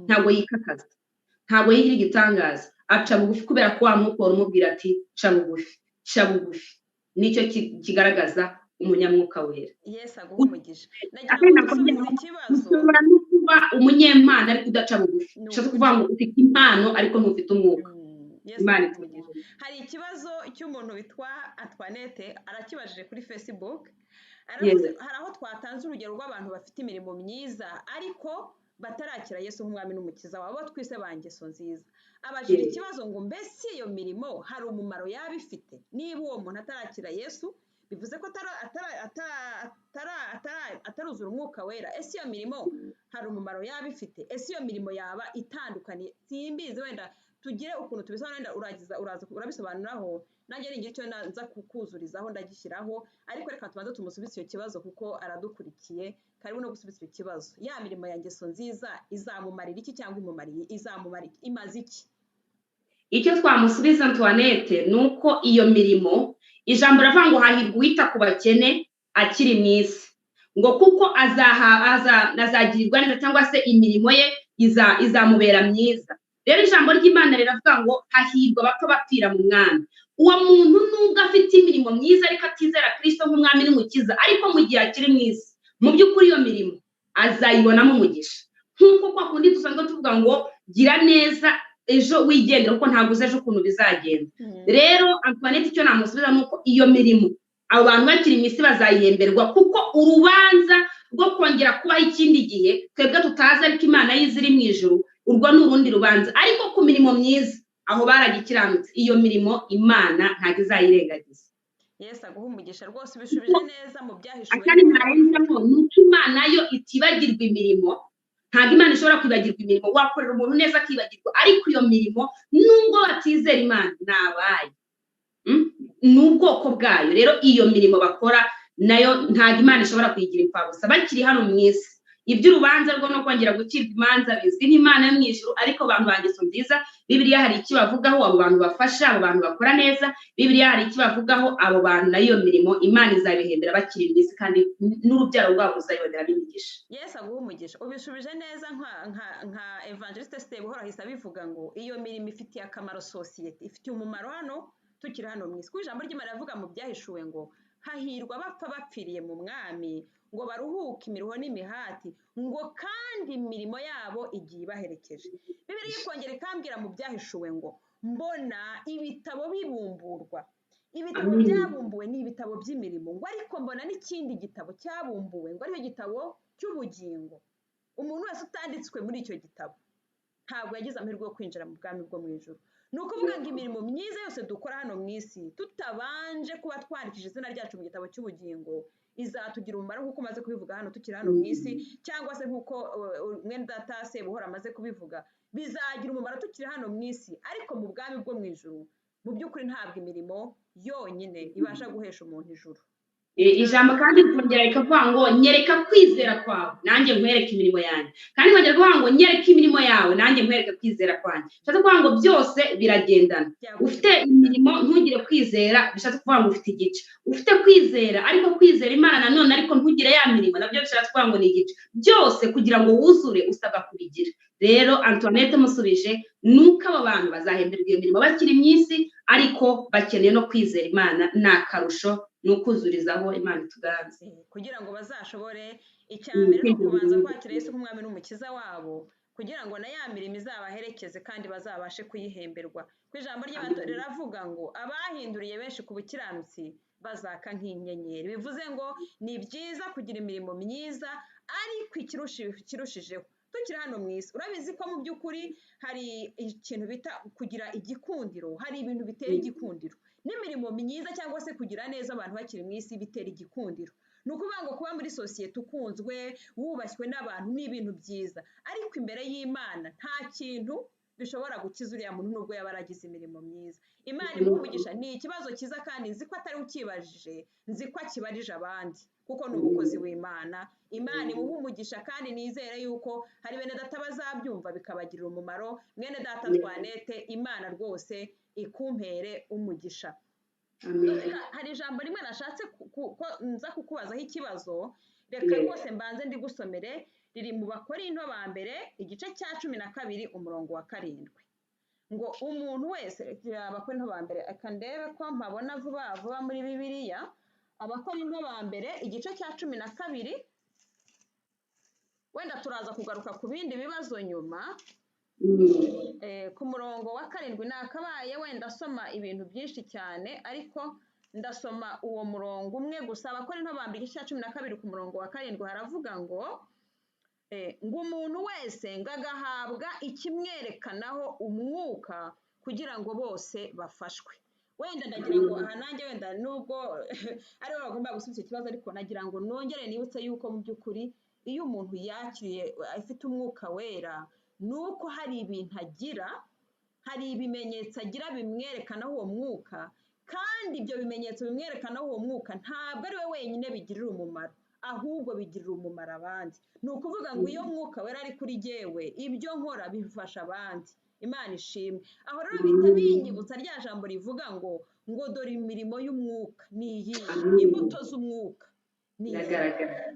ntabwo yikakaza, ntabwo yigira igitangaza, aca bugufi kubera ko wa Mwuka wari umubwira ati: "Ca bugufi, ca bugufi." Nicyo kigaragaza umunyamwuka wera. Yesu aguhe umugisha. Nagira Akandi ngo dusubize nakongeraho, ikibazo. Ushobora no kuba umunyempano ariko udaca bugufi. Ni Bishatse ukuri. kuvuga ngo ufite impano ariko ntufite Umwuka. Yesu Imana aguhe umugisha. itugira. Hari ikibazo cy'umuntu witwa Antoinette, arakibajije kuri Facebook. Aravuze, hari aho twatanze urugero rw'abantu bafite imirimo myiza ariko batarakira Yesu nk'Umwami n'Umukiza wabo, abo twise ba ngeso nziza. Abajije ikibazo ngo: mbese iyo mirimo hari umumaro yaba ifite niba uwo muntu atarakira Yesu? Bivuze ko ataruzura Umwuka Wera. Ese iyo mirimo hari umumaro yaba ifite? Ese iyo mirimo yaba itandukaniye? Simbizi, wenda tugire ukuntu tubisobanura. Wenda uragiza, uraza urabisobanuraho, nanjye ningira icyo nza kukuzurizaho ndagishyiraho, ariko reka tubanze tumusubize icyo kibazo kuko aradukurikiye. Karibu no gusubiza icyo kibazo. Ya mirimo ya ngeso nziza izamumarira iki, cyangwa imumariye, izamumara iki, imaze iki? Icyo twamusubiza Antoinette ni uko iyo mirimo, ijambo riravuga ngo: "Hahirwa uwita ku bakene akiri mu isi," ngo kuko azagirirwa neza, cyangwa se imirimo ye izamubera myiza. Rero ijambo ry'Imana riravuga ngo: "Hahirwa abapfa bapfira mu Mwami." Uwo muntu, nubwo afite imirimo myiza ariko atizera Kirisito nk'Umwami n'Umukiza, ariko mu gihe akiri mu isi, mu by'ukuri iyo mirimo azayibonamo umugisha, nk'uko kwa kundi dusanzwe tuvuga ngo: "Gira neza ejo wigendera, kuko ntabwo uzi ejo ukuntu bizagenda." Rero Antoinette, icyo namusubiza ni uko iyo mirimo abo bantu bakiri mu isi bazayihemberwa, kuko urubanza rwo kongera kubaho ikindi gihe twebwe tutazi, ariko Imana yizi iri mu ijuru, urwo ni urundi rubanza. Ariko ku mirimo myiza, aho baragikiranutse, iyo mirimo Imana ntabwo izayirengagiza. Yesu aguhe umugisha rwose, ubishubije neza mu byahishuwe. Akandi ntarengamo ni uko Imana yo itibagirwa imirimo. Ntabwo Imana ishobora kwibagirwa imirimo. Wakorera umuntu neza akibagirwa, ariko iyo mirimo, nubwo batizera Imana, ni abayo, ni ubwoko bwayo. Rero iyo mirimo bakora nayo ntabwo Imana ishobora kuyigira imfabusa bakiri hano mu isi. Iby'urubanza rwo no kongera gucibwa imanza bizwi n'Imana yo mu ijuru, ariko abantu ba ngeso nziza, Bibiliya hari icyo bavugaho. Abo bantu bafasha, abo bantu bakora neza, Bibiliya hari icyo bavugaho. Abo bantu nayo iyo mirimo Imana izabihembera bakiri mu isi, kandi n'urubyaro rwabo ruzayiboneramo imigisha. Yesu aguhe umugisha, ubishubije neza. Nka Evangeliste Sebuhoro ahise abivuga ngo iyo mirimo ifitiye akamaro sosiyete, ifitiye umumaro hano tukiri hano mu isi, kuko ijambo ry'Imana rivuga mu Byahishuwe ngo: "Hahirwa abapfa bapfiriye mu Mwami, ngo baruhuke imiruho n'imihati, ngo kandi imirimo yabo igiye ibaherekeje." Bibiliya ikongera ikambwira mu Byahishuwe ngo: "Mbona ibitabo bibumburwa." Ibitabo byabumbuwe ni ibitabo by'imirimo. Ngo ariko mbona n'ikindi gitabo cyabumbuwe, ngo aricyo gitabo cy'ubugingo. Umuntu wese utanditswe muri icyo gitabo ntabwo yagize amahirwe yo kwinjira mu bwami bwo mu ijuru. Ni ukuvuga ngo imirimo myiza yose dukora hano mu isi tutabanje kuba twandikije izina ryacu mu gitabo cy'ubugingo, izatugira umumaro nk'uko umaze kubivuga hano tukiri hano mu isi, cyangwa se nk'uko mwene data Sebuhoro amaze kubivuga, bizagira umumaro tukiri hano mu isi, ariko mu bwami bwo mu ijuru, mu by'ukuri ntabwo imirimo yonyine ibasha guhesha umuntu ijuru. Ijambo kandi rikongera rikavuga ngo: "Nyereka kwizera kwawe, nanjye nkwereke imirimo yanjye." Kandi kongera kuvuga ngo: "Nyereka imirimo yawe, nanjye nkwereke kwizera kwanjye." Bishatse kuvuga ngo byose biragendana. Ufite imirimo ntugire kwizera, bishatse kuvuga ngo ufite igice. Ufite kwizera, ariko kwizera Imana nanone ariko ntugire ya mirimo, nabyo bishatse kuvuga ngo ni igice. Byose kugira ngo wuzure usabwa kubigira. Rero Antoinette musubije ni uko abo bantu bazahemberwa iyo mirimo bakiri mu isi, ariko bakeneye no kwizera Imana. Ni akarusho, ni ukuzurizaho. Imana ituganze. Kugira ngo bazashobore, icya mbere ni ukubanza kwakira Yesu nk'Umwami n'Umukiza wabo, kugira Kugira ngo na ya mirimo izabaherekeze kandi bazabashe kuyihemberwa. Ku ijambo ry'Imana riravuga ngo abahinduriye benshi ku bukiranutsi bazaka nk'inyenyeri. Bivuze ngo ni byiza kugira imirimo myiza, ariko ikirushijeho tukiri hano mu isi, urabizi ko mu by'ukuri hari ikintu bita kugira igikundiro, hari ibintu bitera igikundiro n'imirimo myiza cyangwa se kugira neza abantu bakiri mu isi bitera igikundiro. Ni ukuvuga ngo kuba muri sosiyete ukunzwe, wubashywe n'abantu ni ibintu byiza, ariko imbere y'Imana nta kintu bishobora gukiza uriya muntu nubwo yaba yaragize imirimo myiza. Imana imuha umugisha. Ni ikibazo cyiza kandi nzi ko atari ukibajije, nzi ko akibarije abandi kuko ni umukozi w'Imana. Imana imuha umugisha kandi nizere yuko hari bene data bazabyumva bikabagirira umumaro. Mwene data Antoinette, Imana rwose ikumpere umugisha. Hari ijambo rimwe nashatse ko nza kukubazaho ikibazo, reka rwose mbanze ndigusomere. Riri mu Bakorinto ba mbere igice cya 12 umurongo wa 7, ngo umuntu wese, Abakorinto ba mbere, reka ndebe ko mpabona vuba vuba muri Bibiliya. Abakorinto ba mbere igice cya 12, wenda turaza kugaruka ku bindi bibazo nyuma. Ku murongo wa 7 nakabaye wenda asoma ibintu byinshi cyane, ariko ndasoma uwo murongo umwe gusa. Abakorinto ba mbere igice cya 12 ku murongo wa 7 haravuga ngo ngo umuntu wese ngo agahabwa ikimwerekanaho umwuka kugira ngo bose bafashwe. Wenda ndagira ngo aha nanjye wenda nubwo aribo bagomba gusubiza ikibazo, ariko nagira ngo nongere nibutse yuko mu by'ukuri iyo umuntu yakiriye afite umwuka wera, ni uko hari ibintu agira, hari ibimenyetso agira bimwerekanaho uwo mwuka, kandi ibyo bimenyetso bimwerekanaho uwo mwuka ntabwo ari we wenyine bigirira umumaro, ahubwo bigirira umumaro abandi. Ni ukuvuga ngo iyo mwuka wera ari kuri jyewe, ibyo nkora bifasha abandi. Imana ishimwe. Aho rero bihita binyibutsa rya jambo rivuga ngo dore imirimo y'umwuka ni iyi, imbuto z'umwuka ni izi.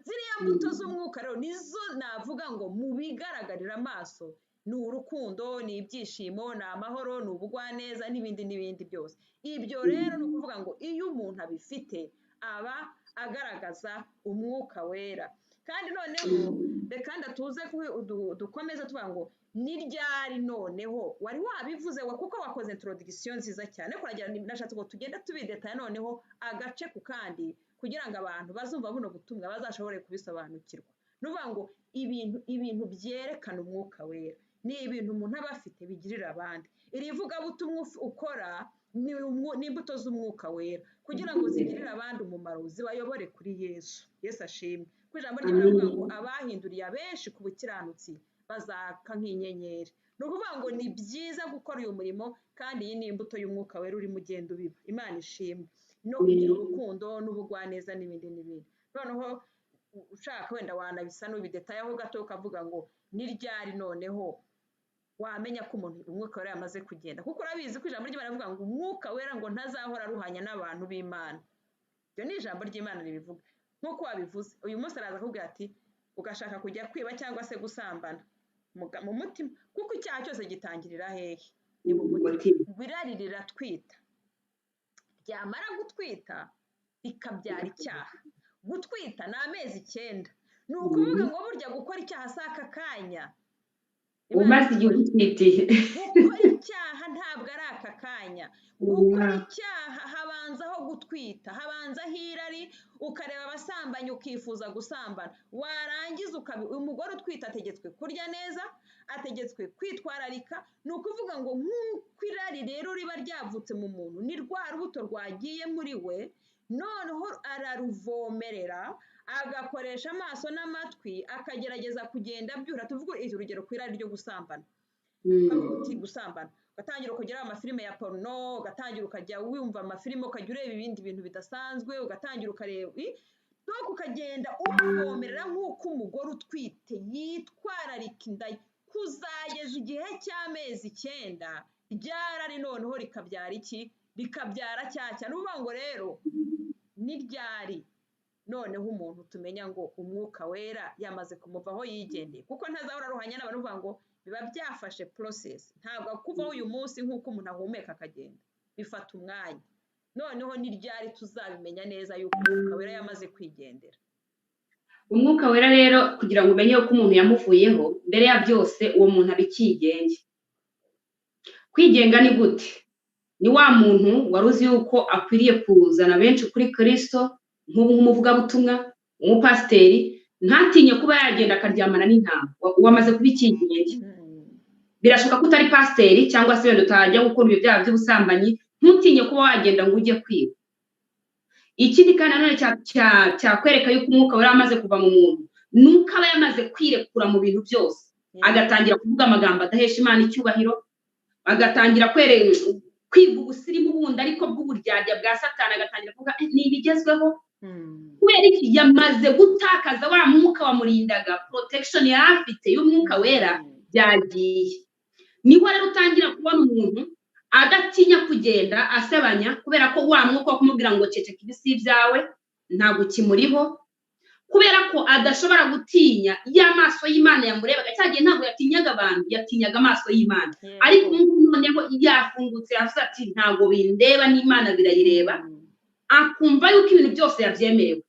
Ziriya mbuto z'umwuka rero nizo navuga ngo mu bigaragarira amaso ni urukundo, ni ibyishimo, ni amahoro, ni ubugwaneza n'ibindi n'ibindi byose. Ibyo rero ni ukuvuga ngo iyo umuntu abifite aba agaragaza umwuka wera. Kandi noneho reka ndatuze dukomeze tuvuga ngo ni ryari noneho wari wabivuze kuko wakoze introduction nziza cyane, ariko nashatse ngo tugende tubidetaya noneho agace ku kandi kugira ngo abantu bazumva buno butumwa bazashobore kubisobanukirwa. Ni ukuvuga ngo ibintu byerekana umwuka wera ni ibintu umuntu aba afite bigirira abandi. Iri vugabutumwa ukora ni imbuto z'umwuka wera kugira ngo zigirire abandi umumaro, zibayobore kuri Yesu. Yesu ashimwe. Ku ijambo ry'Imana rivuga ngo abahinduriye abenshi ku bukiranutsi bazaka nk'inyenyeri. Ni ukuvuga ngo ni byiza gukora uyu murimo, kandi iyi ni imbuto y'umwuka wera urimo ugenda ubiba. Imana ishimwe. No kugira urukundo n'ubugwaneza n'ibindi n'ibindi. Noneho ushaka wenda wanabisa n'ubidetayaho gato ukavuga ngo ni ryari noneho wamenya ko umuntu umwuka wera yamaze kugenda, kuko urabizi ko ijambo ry'Imana rivuga ngo umwuka wera ngo ntazahora aruhanya n'abantu b'Imana. Iryo ni ijambo ry'Imana ribivuga. Nk'uko wabivuze uyu munsi araza akubwira ati ugashaka kujya kwiba cyangwa se gusambana mu mutima, kuko icyaha cyose gitangirira hehe? Ni mu mutima. Irari riratwita, ryamara gutwita rikabyara icyaha. Gutwita ni amezi 9. Ni ukuvuga ngo burya gukora icyaha si aka kanya. Umaze igihe utwitiye. Gukora icyaha ntabwo ari aka kanya. Gukora icyaha habanzaho gutwita, habanzaho irari, ukareba abasambanyi ukifuza gusambana, warangiza umugore utwite ategetswe kurya neza, ategetswe kwitwararika. Ni ukuvuga ngo nk'uko irari rero riba ryavutse mu muntu, ni rwa rubuto rwagiye muri we, noneho araruvomerera, agakoresha amaso n'amatwi, akagerageza kugenda abyura. Tuvuge urugero ku irari ryo gusambana, gusambana ugatangira ukagera amafilime ya porno, ugatangira ukajya wumva amafilime, ukajya ureba ibindi bintu bidasanzwe, ugatangira ukareba, donc ukagenda uvomerera nk'uko umugore utwite yitwararika inda kuzageza igihe cy'amezi 9, ryarari noneho rikabyara iki? Rikabyara cyacya. Ni ukuvuga ngo rero ni ryari noneho umuntu tumenya ngo umwuka wera yamaze kumuvaho yigendeye, kuko ntazahora aruhanya n'abantu. Uvuga ngo biba byafashe process, ntabwo akuvaho uyu munsi nk'uko umuntu ahumeka akagenda, bifata umwanya. Noneho ni ryari tuzabimenya neza yuko umwuka wera yamaze kwigendera? Umwuka wera rero, kugira ngo umenye ko umuntu yamuvuyeho, mbere ya byose uwo muntu aba ikigenge. Kwigenga ni gute? Ni wa muntu wari uzi yuko akwiriye kuzana benshi kuri Kristo, nk'ubu nk'umuvugabutumwa, umupasiteri, ntatinye kuba yagenda akaryamana n'intama. Wamaze kuba ikigenge. Birashoboka ko utari pasiteri cyangwa se wenda utajya gukora ibyo byaha by'ubusambanyi, ntutinye kuba wagenda ngo ujye kwiba. Ikindi kandi nanone cyakwereka yuko umwuka wera amaze kuva mu muntu, ni uko aba yamaze kwirekura mu bintu byose, agatangira kuvuga amagambo adahesha Imana icyubahiro, agatangira kwiga ubusirimu bundi ariko bw'uburyarya bwa Satani, agatangira kuvuga ni ibigezweho. Kubera iki? Yamaze gutakaza wa mwuka wamurindaga, protection yari afite y'umwuka wera byagiye. Niho rero utangira kubona umuntu adatinya kugenda asebanya, kubera ko wa mwuka wo kumubwira ngo ceceka ibi si ibyawe ntabwo ukimuriho, kubera ko adashobora gutinya ya maso y'Imana yamurebaga. Cya gihe ntabwo yatinyaga abantu, yatinyaga amaso y'Imana. Ariko ubu ngubu noneho yafungutse, yavuze ati ntabwo bindeba n'Imana birayireba, akumva yuko ibintu byose yabyemerewe.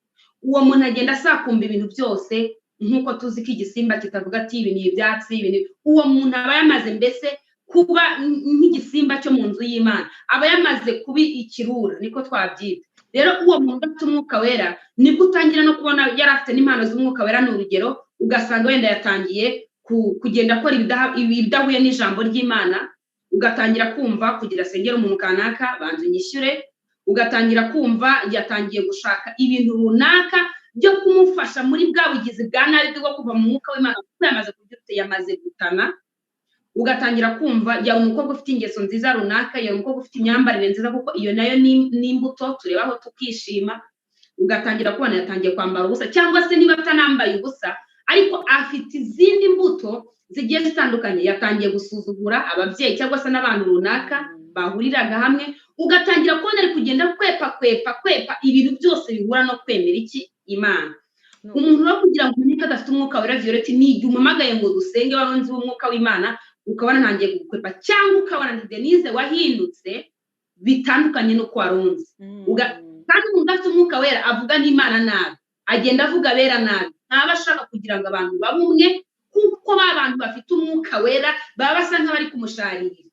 Uwo muntu agenda asakumba ibintu byose, nk'uko tuzi ko igisimba kitavuga ati ibi ni ibyatsi, ibi ni. Uwo muntu aba yamaze mbese kuba nk'igisimba cyo mu nzu y'Imana, aba yamaze kuba ikirura, niko twabyita. Rero uwo muntu udafite umwuka wera, nibwo utangira no kubona yari afite n'impano z'umwuka wera, ni urugero, ugasanga wenda yatangiye kugenda akora ibidahuye n'ijambo ry'Imana, ugatangira kumva kugira asengere umuntu kanaka banza unyishyure, ugatangira kumva yatangiye gushaka ibintu runaka byo kumufasha muri bwa bugizi bwa nabi bwo kuva mu mwuka w'Imana, kuko yamaze kubyutse, yamaze gutana. Ugatangira kumva yaba umukobwa ufite ingeso nziza runaka, yaba umukobwa ufite imyambarire nziza, kuko iyo nayo ni imbuto turebaho tukishima. Ugatangira kubona yatangiye kwambara ubusa, cyangwa se niba atanambaye ubusa ariko afite izindi mbuto zigiye zitandukanye, yatangiye gusuzugura ababyeyi cyangwa se n'abantu runaka bahuriraga hamwe. Ugatangira kubona ari kugenda kwepa kwepa kwepa ibintu byose bihura no kwemera iki? Imana. Umuntu rero kugira ngo umenye ko adafite umwuka wera, Violette, ni igihe umuhamagaye ngo dusenge, wari unzi w'umwuka w'Imana, ukabona ntangiye kugukwepa, cyangwa ukabona ni Denise wahindutse bitandukanye n'uko wari unzi. Kandi umuntu udafite umwuka wera avuga n'Imana nabi, agenda avuga abera nabi, ntaba ashaka kugira ngo abantu babe umwe, kuko ba bantu bafite umwuka wera baba basa nk'abari kumusharirira.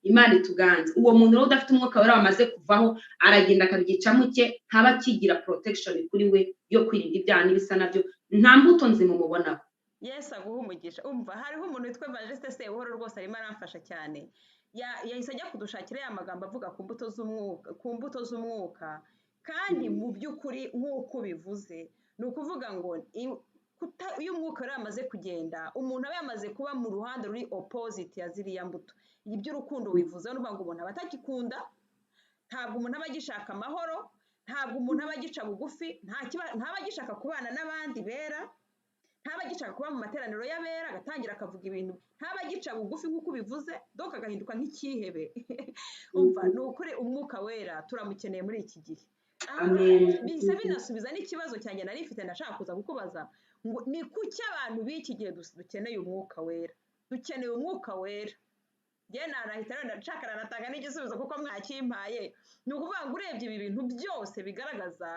Imana ituganze. Uwo muntu rero udafite umwuka wera wamaze kuvaho, aragenda akabyicamo cye, ntaba akigira protection kuri we yo kwirinda ibyaha n'ibisa nabyo, nta mbuto nzima umubonaho. Yesu aguha umugisha. Umva, hariho umuntu witwa Evangeliste Sebuhoro, rwose arimo aramfasha cyane. Yahise ajya kudushakira ya magambo avuga ku mbuto z'umwuka, ku mbuto z'umwuka. Kandi mu by'ukuri nk'uko ubivuze, ni ukuvuga ngo iyo umwuka wera yamaze kugenda, umuntu aba yamaze kuba mu ruhande ruri opposite ya ziriya mbuto. Iby'urukundo bivuze ni ukuvuga ngo umuntu aba atagikunda, ntabwo umuntu aba agishaka amahoro, ntabwo umuntu aba agica bugufi, ntaba agishaka kubana n'abandi bera, ntaba agishaka kuba mu materaniro y'abera, agatangira akavuga ibintu, ntaba agica bugufi nk'uko ubivuze, donc agahinduka nk'icyihebe. Umva, ni ukuri umwuka wera turamukeneye muri iki gihe. Amen. Bihise binasubiza n'ikibazo cyanjye nari mfite, ndashaka kuza kukubaza ngo ni kuki abantu b'iki gihe dukeneye umwuka wera? Dukeneye umwuka wera. Njye nanahita rero ndashaka nanatanga n'igisubizo kuko mwakimpaye. Ni ukuvuga ngo urebye ibi bintu byose bigaragaza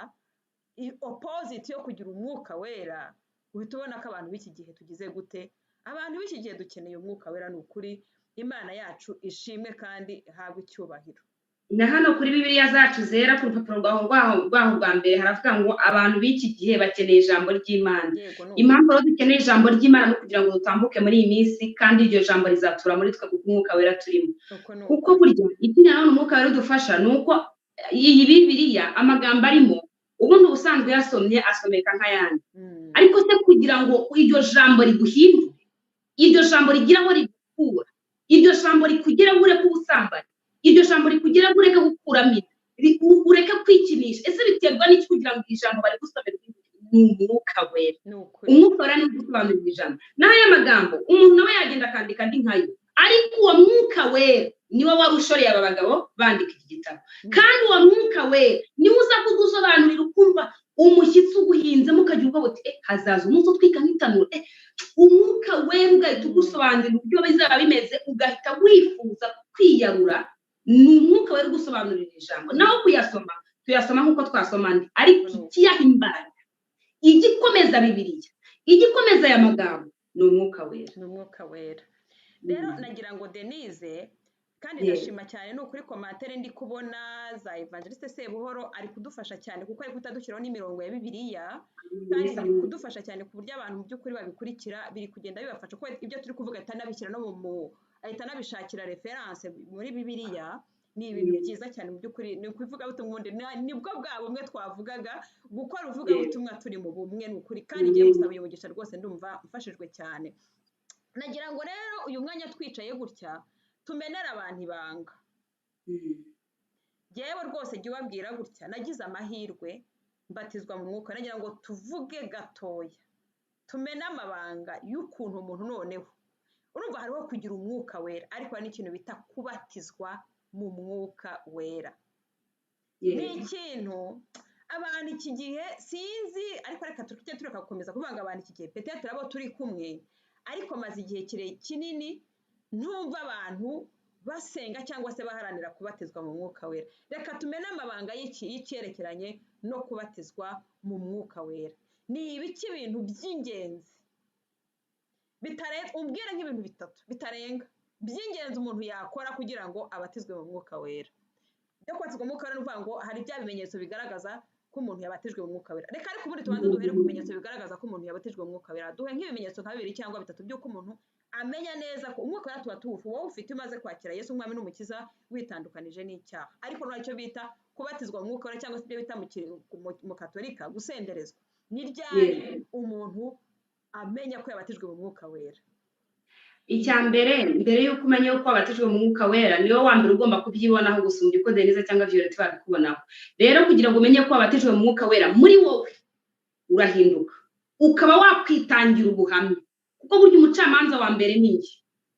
opposite yo kugira umwuka wera, uhita ubona ko abantu b'iki gihe tugize gute? Abantu b'iki gihe dukeneye umwuka wera, ni ukuri. Imana yacu ishimwe kandi ihabwe icyubahiro. Na hano kuri Bibiliya zacu zera, ku rupapuro rwaho rwa mbere haravuga ngo abantu b'iki gihe bakeneye ijambo ry'Imana. Yego, ni ukuri. Impamvu rero dukeneye ijambo ry'Imana ni ukugira ngo dutambuke muri iyi minsi, kandi iryo jambo rizatura muri twe kuko umwuka wera turimo. Uko ni Kuko ukuri. burya ikindi nanone umwuka wera udufasha ni uko iyi Bibiliya amagambo arimo ubundi ubusanzwe yasomye asomeka nk'ayandi. Ariko se kugira ngo iryo jambo riguhindure, iryo jambo rigira aho rigukura, iryo jambo rikugeraho ureke ubusambanyi, iryo jambo rikugeraho ureke gukuramo inda, ureke kwikinisha, ese biterwa n'iki kugira ngo iri jambo barigusomere? Ni umwuka wera. Ni ukuri. Umwuka wera niwe ugusobanurira ijambo. N'aya magambo umuntu nawe yagenda akandika andi nkayo, ariko uwo mwuka wera niwe wari ushoreye aba bagabo bandika iki gitabo. Kandi uwo mwuka wera niwe uza kugusobanurira, ukumva umushyitsi uguhinzemo, ukagira ubwoba uti hazaza umunsi utwika nk'itanura. Umwuka wera ugahita ugusobanurira uburyo bizaba bimeze, ugahita wifuza kwiyarura. Ni umwuka wera ugusobanurira ijambo. Naho kuyasoma, tuyasoma nk'uko twasoma andi, ariko ikiyaha imbaraga, Igikomeza Bibiliya, igikomeza aya magambo ni Umwuka Wera. Ni Umwuka Wera. Rero nagira ngo Denise, kandi ndashima cyane, ni ukuri commentaires ndi kubona za Evangeliste Sebuhoro ari kudufasha cyane, kuko ari kutadushyiraho n'imirongo ya Bibiliya, kandi biri kudufasha cyane ku buryo abantu mu by'ukuri babikurikira, biri kugenda bibafasha, kuko ibyo turi kuvuga ahita anabishyira no mu ahita anabishakira référence muri Bibiliya. Ni ibintu byiza cyane mu by'ukuri. Ni ukuvuga butumwa ubundi nibwo bwa bumwe twavugaga, gukora uvugabutumwa turi mu bumwe, ni ukuri. Kandi ngiye gusaba uyu mugisha rwose, ndumva mfashijwe cyane. Nagira ngo rero uyu mwanya twicaye gutya tumenere abantu ibanga. Yewe rwose jya ubabwira gutya, nagize amahirwe mbatizwa mu mwuka. Nagira ngo tuvuge gatoya, tumene amabanga y'ukuntu umuntu noneho, urumva hariho kugira Umwuka Wera, ariko hari n'ikintu bita kubatizwa mu Mwuka Wera. Ni ikintu abantu iki gihe sinzi, ariko reka tujye tureka gukomeza kuvuga ngo abantu iki gihe, peut-être abo turi kumwe, ariko maze igihe kire kinini ntumva abantu basenga cyangwa se baharanira kubatizwa mu Mwuka Wera. Reka tumene amabanga y'icyerekeranye no kubatizwa mu Mwuka Wera. Ni ibiki ibintu by'ingenzi bitarenga, umbwire nk'ibintu bitatu bitarenga by'ingenzi umuntu yakora kugira ngo abatizwe mu Mwuka Wera? Byo kubatizwa mu Mwuka Wera ni ukuvuga ngo hari bya bimenyetso bigaragaza ko umuntu yabatijwe mu Mwuka Wera. Reka ariko ubundi tubanze duhere ku bimenyetso bigaragaza ko umuntu yabatijwe mu Mwuka Wera. Duhe nk'ibimenyetso nka bibiri cyangwa bitatu by'uko umuntu amenya neza ko Umwuka Wera tuba tuwufu wowe ufite umaze kwakira Yesu Umwami n'Umukiza, witandukanije n'icyaha. Ariko ntacyo bita kubatizwa mu Mwuka Wera, cyangwa se ibyo bita mu Katolika gusenderezwa. Ni ryari umuntu amenya ko yabatijwe mu Mwuka Wera? Icya mbere, mbere y'uko umenya yuko wabatijwe mu Mwuka Wera, niwe wa mbere ugomba kubyibonaho gusumbya uko Denise cyangwa Violette babikubonaho. Rero kugira ngo umenye ko wabatijwe mu Mwuka Wera, muri wowe urahinduka, ukaba wakwitangira ubuhamya, kuko burya umucamanza wa mbere ni njye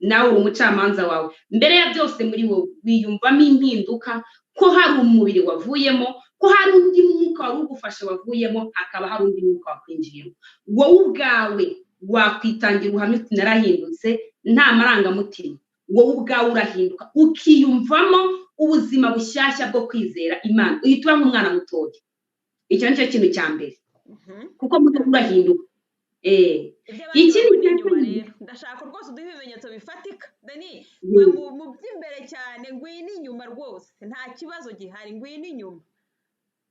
nawe, uri umucamanza wawe. Mbere ya byose, muri wowe wiyumvamo impinduka, ko hari umubiri wavuyemo, ko hari undi mwuka wari ugufashe wavuyemo, hakaba hari undi mwuka wakwinjiyemo. Wowe ubwawe wakwitangira ubuhamya uti: "Narahindutse," nta marangamutima. Wowe ubwawe urahinduka, ukiyumvamo ubuzima bushyashya bwo kwizera Imana, uhita uba nk'umwana mutoya. Icyo ni cyo kintu cya mbere, kuko muto urahinduka. Ibyo abandi Ikindi babona cya inyuma kabiri, rero ndashaka rwose uduhe ibimenyetso bifatika. Deni, va mu by'imbere cyane, ngwino inyuma rwose, nta kibazo gihari, ngwino inyuma.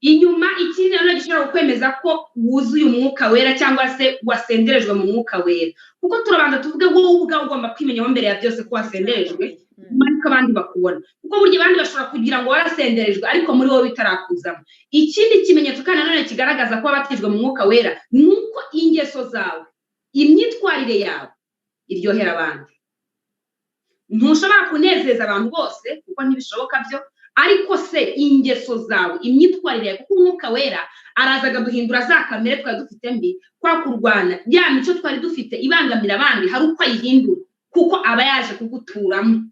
Inyuma, ikindi nanone gishobora kukwemeza ko wuzuye Umwuka Wera cyangwa se wasenderejwe mu Mwuka Wera, kuko turabanza tuvuge wowe ubwawe ugomba kwimenyaho mbere ya byose ko wasenderejwe, nyuma yuko abandi bakubona, kuko burya abandi bashobora kugira ngo warasenderejwe ariko muri wowe bitarakuzamo. Ikindi kimenyetso kandi nanone kigaragaza ko wabatijwe mu Mwuka Wera ni uko ingeso zawe, imyitwarire yawe iryohera abandi. Ntushobora kunezeza abantu bose, kuko ntibishoboka byo, ariko se ingeso zawe, imyitwarire yawe, kuko Umwuka Wera araza akaduhindura za kamere twari dufite mbi, kwa kurwana ya mico twari dufite ibangamira abandi, hari uko ayihindura, kuko aba yaje kuguturamo.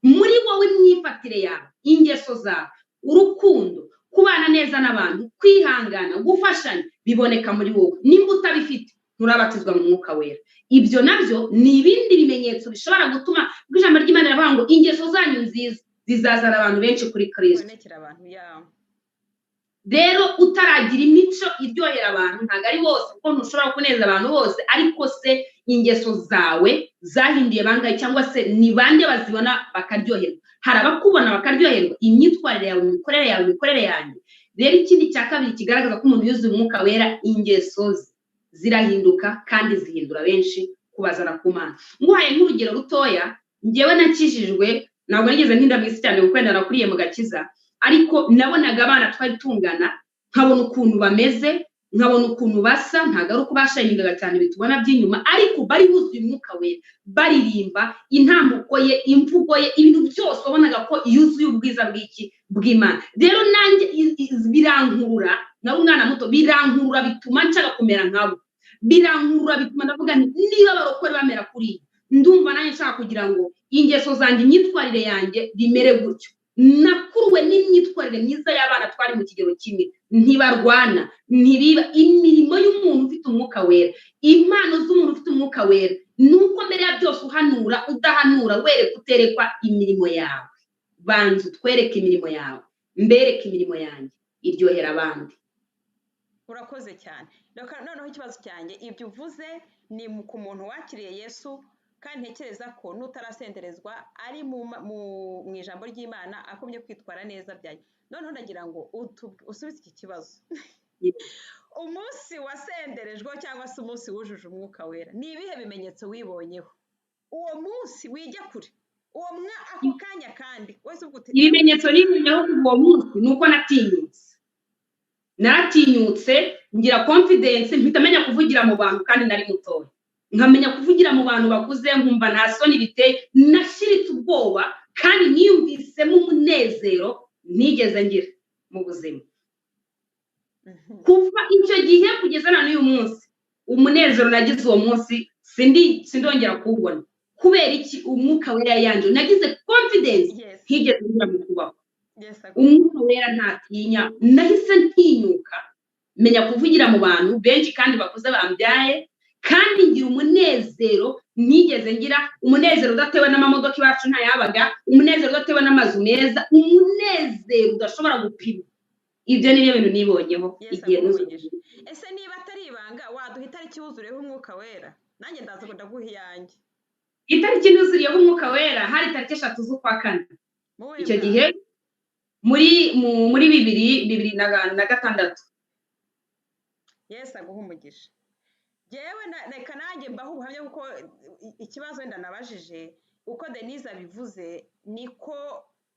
Muri wowe, imyifatire yawe, ingeso zawe, urukundo, kubana neza n'abantu, kwihangana, gufashanya, biboneka muri wowe. Nimba utabifite, nturabatizwa mu Mwuka Wera. Ibyo nabyo ni ibindi bimenyetso bishobora gutuma, kuko ijambo ry'Imana riravuga ngo ingeso zanyu nziza zizazana abantu benshi kuri Kirisito. Bibonekera abantu ya. Rero utaragira imico iryohera abantu, ntabwo ari bose, kuko ntushobora kuneza abantu bose, ariko se ingeso zawe zahinduye bangahe, cyangwa se ni bande bazibona bakaryoherwa? Hari abakubona bakaryoherwa, imyitwarire yawe, imikorere yawe, imikorere yanjye. Rero ikindi cya kabiri kigaragaza ko umuntu yuzuye Umwuka Wera, ingeso ze zirahinduka kandi zihindura benshi kubazana ku Mana. Nguhaye nk'urugero rutoya, njyewe nakijijwe, ntabwo nigeze ntinda mu isi cyane, kuko wenda nakuriye mu gakiza, ariko nabonaga abana twari tungana, nkabona ukuntu bameze, nkabona ukuntu basa. Ntabwo ari uko bashayiningaga cyane bitubona by'inyuma, ariko bari buzuye Umwuka Wera, baririmba, intambuko ye, imvugo ye, ibintu byose wabonaga ko yuzuye ubwiza bw'iki? Bw'Imana. Rero nanjye birankurura, nari umwana muto, birankurura bituma nshaka kumera nkabo, birankurura bituma ndavuga nti: "Niba abarokore bamera kuriya, ndumva nanjye nshaka kugira ngo ingeso zanjye, imyitwarire yanjye bimere gutyo." Nakuruwe n'imyitwarire myiza y'abana twari mu kigero kimwe, ntibarwana, ntibiba. Imirimo y'umuntu ufite Umwuka Wera, impano z'umuntu ufite Umwuka Wera, ni uko mbere ya byose, uhanura, udahanura, wereka, uterekwa, imirimo yawe, banza utwereke imirimo yawe, mbereke imirimo yanjye iryohera abandi. Urakoze cyane. Noneho ikibazo cyanjye, ibyo uvuze ni ku muntu wakiriye Yesu, kandi ntekereza ko n'utarasenderezwa ari mu ijambo ry'Imana akomye kwitwara neza byanjye. Noneho ndagira ngo usubize iki kibazo. Umunsi wasenderejweho cyangwa se umunsi wujuje Umwuka Wera, ni ibihe bimenyetso wibonyeho uwo munsi? Wijya kure, uwo ako kanya, kandi wese uvuga uti Ibimenyetso nibonyeho uwo munsi ni uko natinyutse, naratinyutse, ngira confidence, mpita menya kuvugira mu bantu kandi nari mutoya, nkamenya kuvugira mu bantu bakuze, nkumva nta soni biteye. Nashiritse ubwoba kandi niyumvisemo umunezero ntigeze ngira mu buzima. Kuva icyo gihe kugeza na n'uyu munsi, umunezero nagize uwo munsi sindongera kuwubona. Kubera iki? Umwuka Wera yanje, nagize confidence ntigeze ngira mu kubaho. Umwuka Wera ntatinya. Nahise ntinyuka, menya kuvugira mu bantu benshi kandi bakuze bambyaye, kandi ngira umunezero ntigeze ngira, umunezero udatewe n'amamodoka, iwacu ntayabaga, umunezero udatewe n'amazu meza, umunezero udashobora gupima. Ibyo ni byo bintu nibonyeho igihe nuzuye. Ese niba atari ibanga, waduha itariki wuzuriyeho Umwuka Wera? Nanjye ndaza ngo ndaguha iyanjye. Itariki nuzuriyeho Umwuka Wera hari tariki 3 z'ukwa kane, icyo gihe muri 2006. Yesu aguha umugisha. Yewe, reka nanjye mbaho ubuhamya, kuko ikibazo wenda nabajije, uko Denise abivuze niko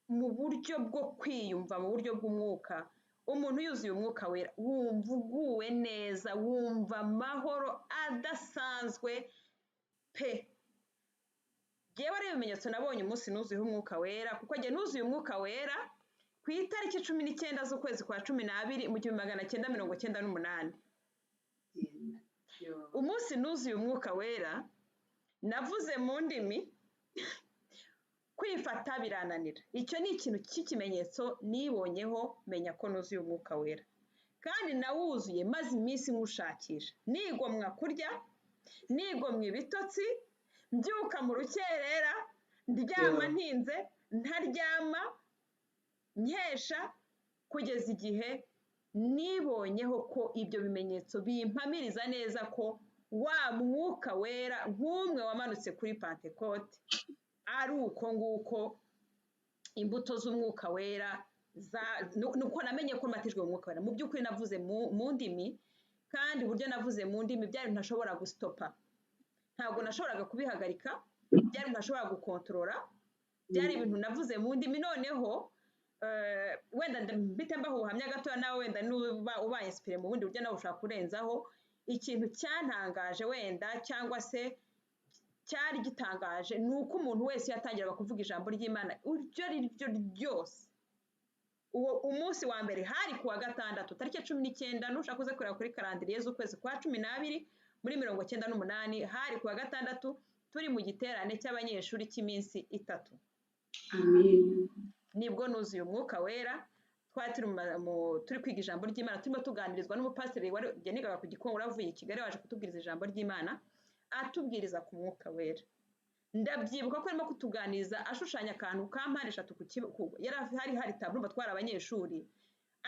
mu buryo bwo kwiyumva, mu buryo bw'umwuka, umuntu yuzuye Umwuka Wera wumva uguwe neza, wumva amahoro adasanzwe pe. Yewe, ari ibimenyetso nabonye umunsi nuzuyeho Umwuka Wera, kuko njye nuzuye Umwuka Wera ku itariki 19 z'ukwezi kwa 12 mu 1998. Umunsi nuzuye Umwuka Wera navuze mu ndimi, kwifata birananira. Icyo ni ikintu cy'ikimenyetso nibonyeho, menya ko nuzuye Umwuka Wera. Kandi nawuzuye maze iminsi nywushakisha, nigomwa kurya, nigomwa ibitotsi, mbyuka mu rukerera, ndyama ntinze, ntaryama, nkesha, kugeza igihe nibonyeho ko ibyo bimenyetso bimpamiriza neza ko wa Mwuka Wera nk'umwe wamanutse kuri Pantekote ari uko nguko imbuto z'Umwuka Wera. Nuko namenye ko mbatijwe mu Mwuka Wera. Mu by'ukuri navuze mu ndimi, kandi uburyo navuze mu ndimi byari ntashobora gustopa, ntabwo nashoboraga kubihagarika, byari ntashobora gukontorora, byari ibintu navuze mu ndimi. Noneho wenda mpite mbaha ubuhamya gatoya, nawe wenda nuba ubaye inspiré mu bundi buryo nawe ushobora kurenzaho. Ikintu cyantangaje wenda cyangwa se cyari gitangaje ni uko umuntu wese yatangiraga kuvuga ijambo ry'Imana iryo ari ryo ryose, uwo umunsi wa mbere hari ku wa gatandatu tariki 19, nushaka uze kureba kuri calendrier z'ukwezi kwa 12 muri 98, hari ku wa gatandatu, turi mu giterane cy'abanyeshuri cy'iminsi 3. Nibwo nuzuye Umwuka Wera. Twari turi kwiga ijambo ry'Imana, turimo tuganirizwa n'umupasiteri wari nigaga ku Gikongoro, avuye i Kigali, waje kutubwiriza ijambo ry'Imana, atubwiriza ku Mwuka Wera. Ndabyibuka ko arimo kutuganiriza ashushanya akantu ka mpande eshatu, hari tableau, twari abanyeshuri,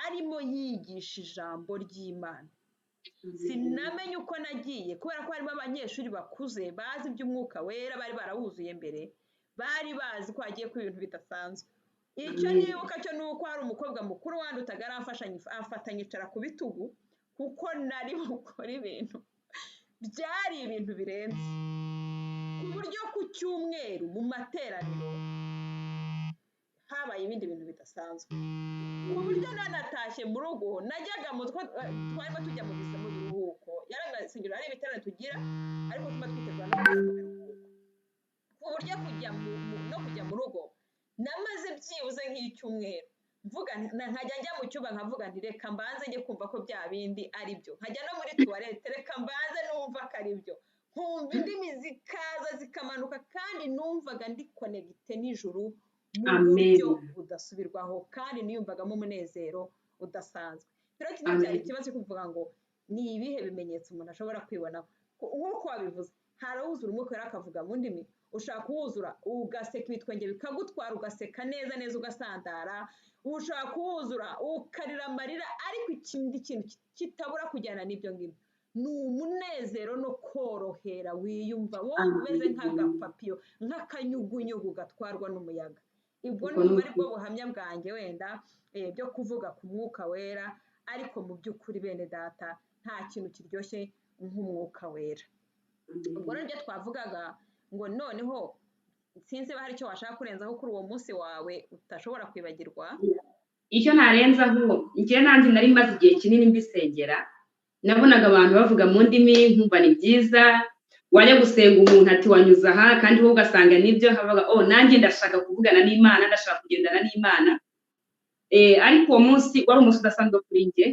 arimo yigisha ijambo ry'Imana. Sinamenye uko nagiye, kubera ko harimo abanyeshuri bakuze bazi iby'Umwuka Wera, bari barawuzuye mbere, bari bazi ko hagiye kuba ibintu bidasanzwe. Icyo nibuka cyo ni uko hari umukobwa mukuru wandutaga aramfasha, amfata nyicara ku bitugu, kuko nari bukore ibintu byari ibintu birenze, ku buryo ku cyumweru mu materaniro habaye ibindi bintu bidasanzwe, ku buryo nanatashye mu rugo najyaga mu twarimo tujya mu biruhuko, yari hari ibiterane tugira ariko tuba twitegura no kujya mu biruhuko, ku buryo kujya no kujya mu rugo namaze byibuze nk'icyumweru mvuga, nkajya njya mu cyumba nkavuga nti reka mbanze njye kumva ko bya bindi ari byo, nkajya no muri toilette, reka mbanze numva ko ari byo, nkumva indimi zikaza zikamanuka, kandi numvaga ndi connecté n'ijuru mu buryo budasubirwaho, kandi niyumvagamo umunezero udasanzwe. Rero kino cyari ikibazo cyo kuvuga ngo ni ibihe bimenyetso umuntu ashobora kwibonaho. Nk'uko wabivuze, hari uwuzura Umwuka Wera akavuga mu ndimi, ushaka kuwuzura ugaseka ibitwenge bikagutwara, ugaseka neza neza ugasandara, ushaka kuwuzura ukarira amarira, ariko ikindi kintu kitabura kujyana n'ibyo ngibyo Ni umunezero no korohera wiyumva, wowe umeze nk'agapapiyo, nk'akanyugunyugu gatwarwa n'umuyaga. Ubwo Ubwo ni numva aribwo ukuri. buhamya bwanjye wenda byo kuvuga ku Mwuka Wera. Ariko mu by'ukuri, bene data, nta kintu kiryoshye nk'Umwuka Wera. Ubwo rero ibyo twavugaga ngo noneho sinzi niba hari icyo washaka kurenzaho kuri uwo munsi wawe udashobora kwibagirwa. Icyo narenzaho, njye nanjye nari maze igihe kinini mbisengera. Nabonaga abantu bavuga mu ndimi, nkumva ni byiza. Wajya gusenga, umuntu ati: "Wanyuze aha," kandi wowe ugasanga nibyo. Nkavuga: "Oh, nanjye ndashaka kuvugana n'Imana, ndashaka kugendana n'Imana." Ariko uwo munsi wari umunsi udasanzwe kuri njye,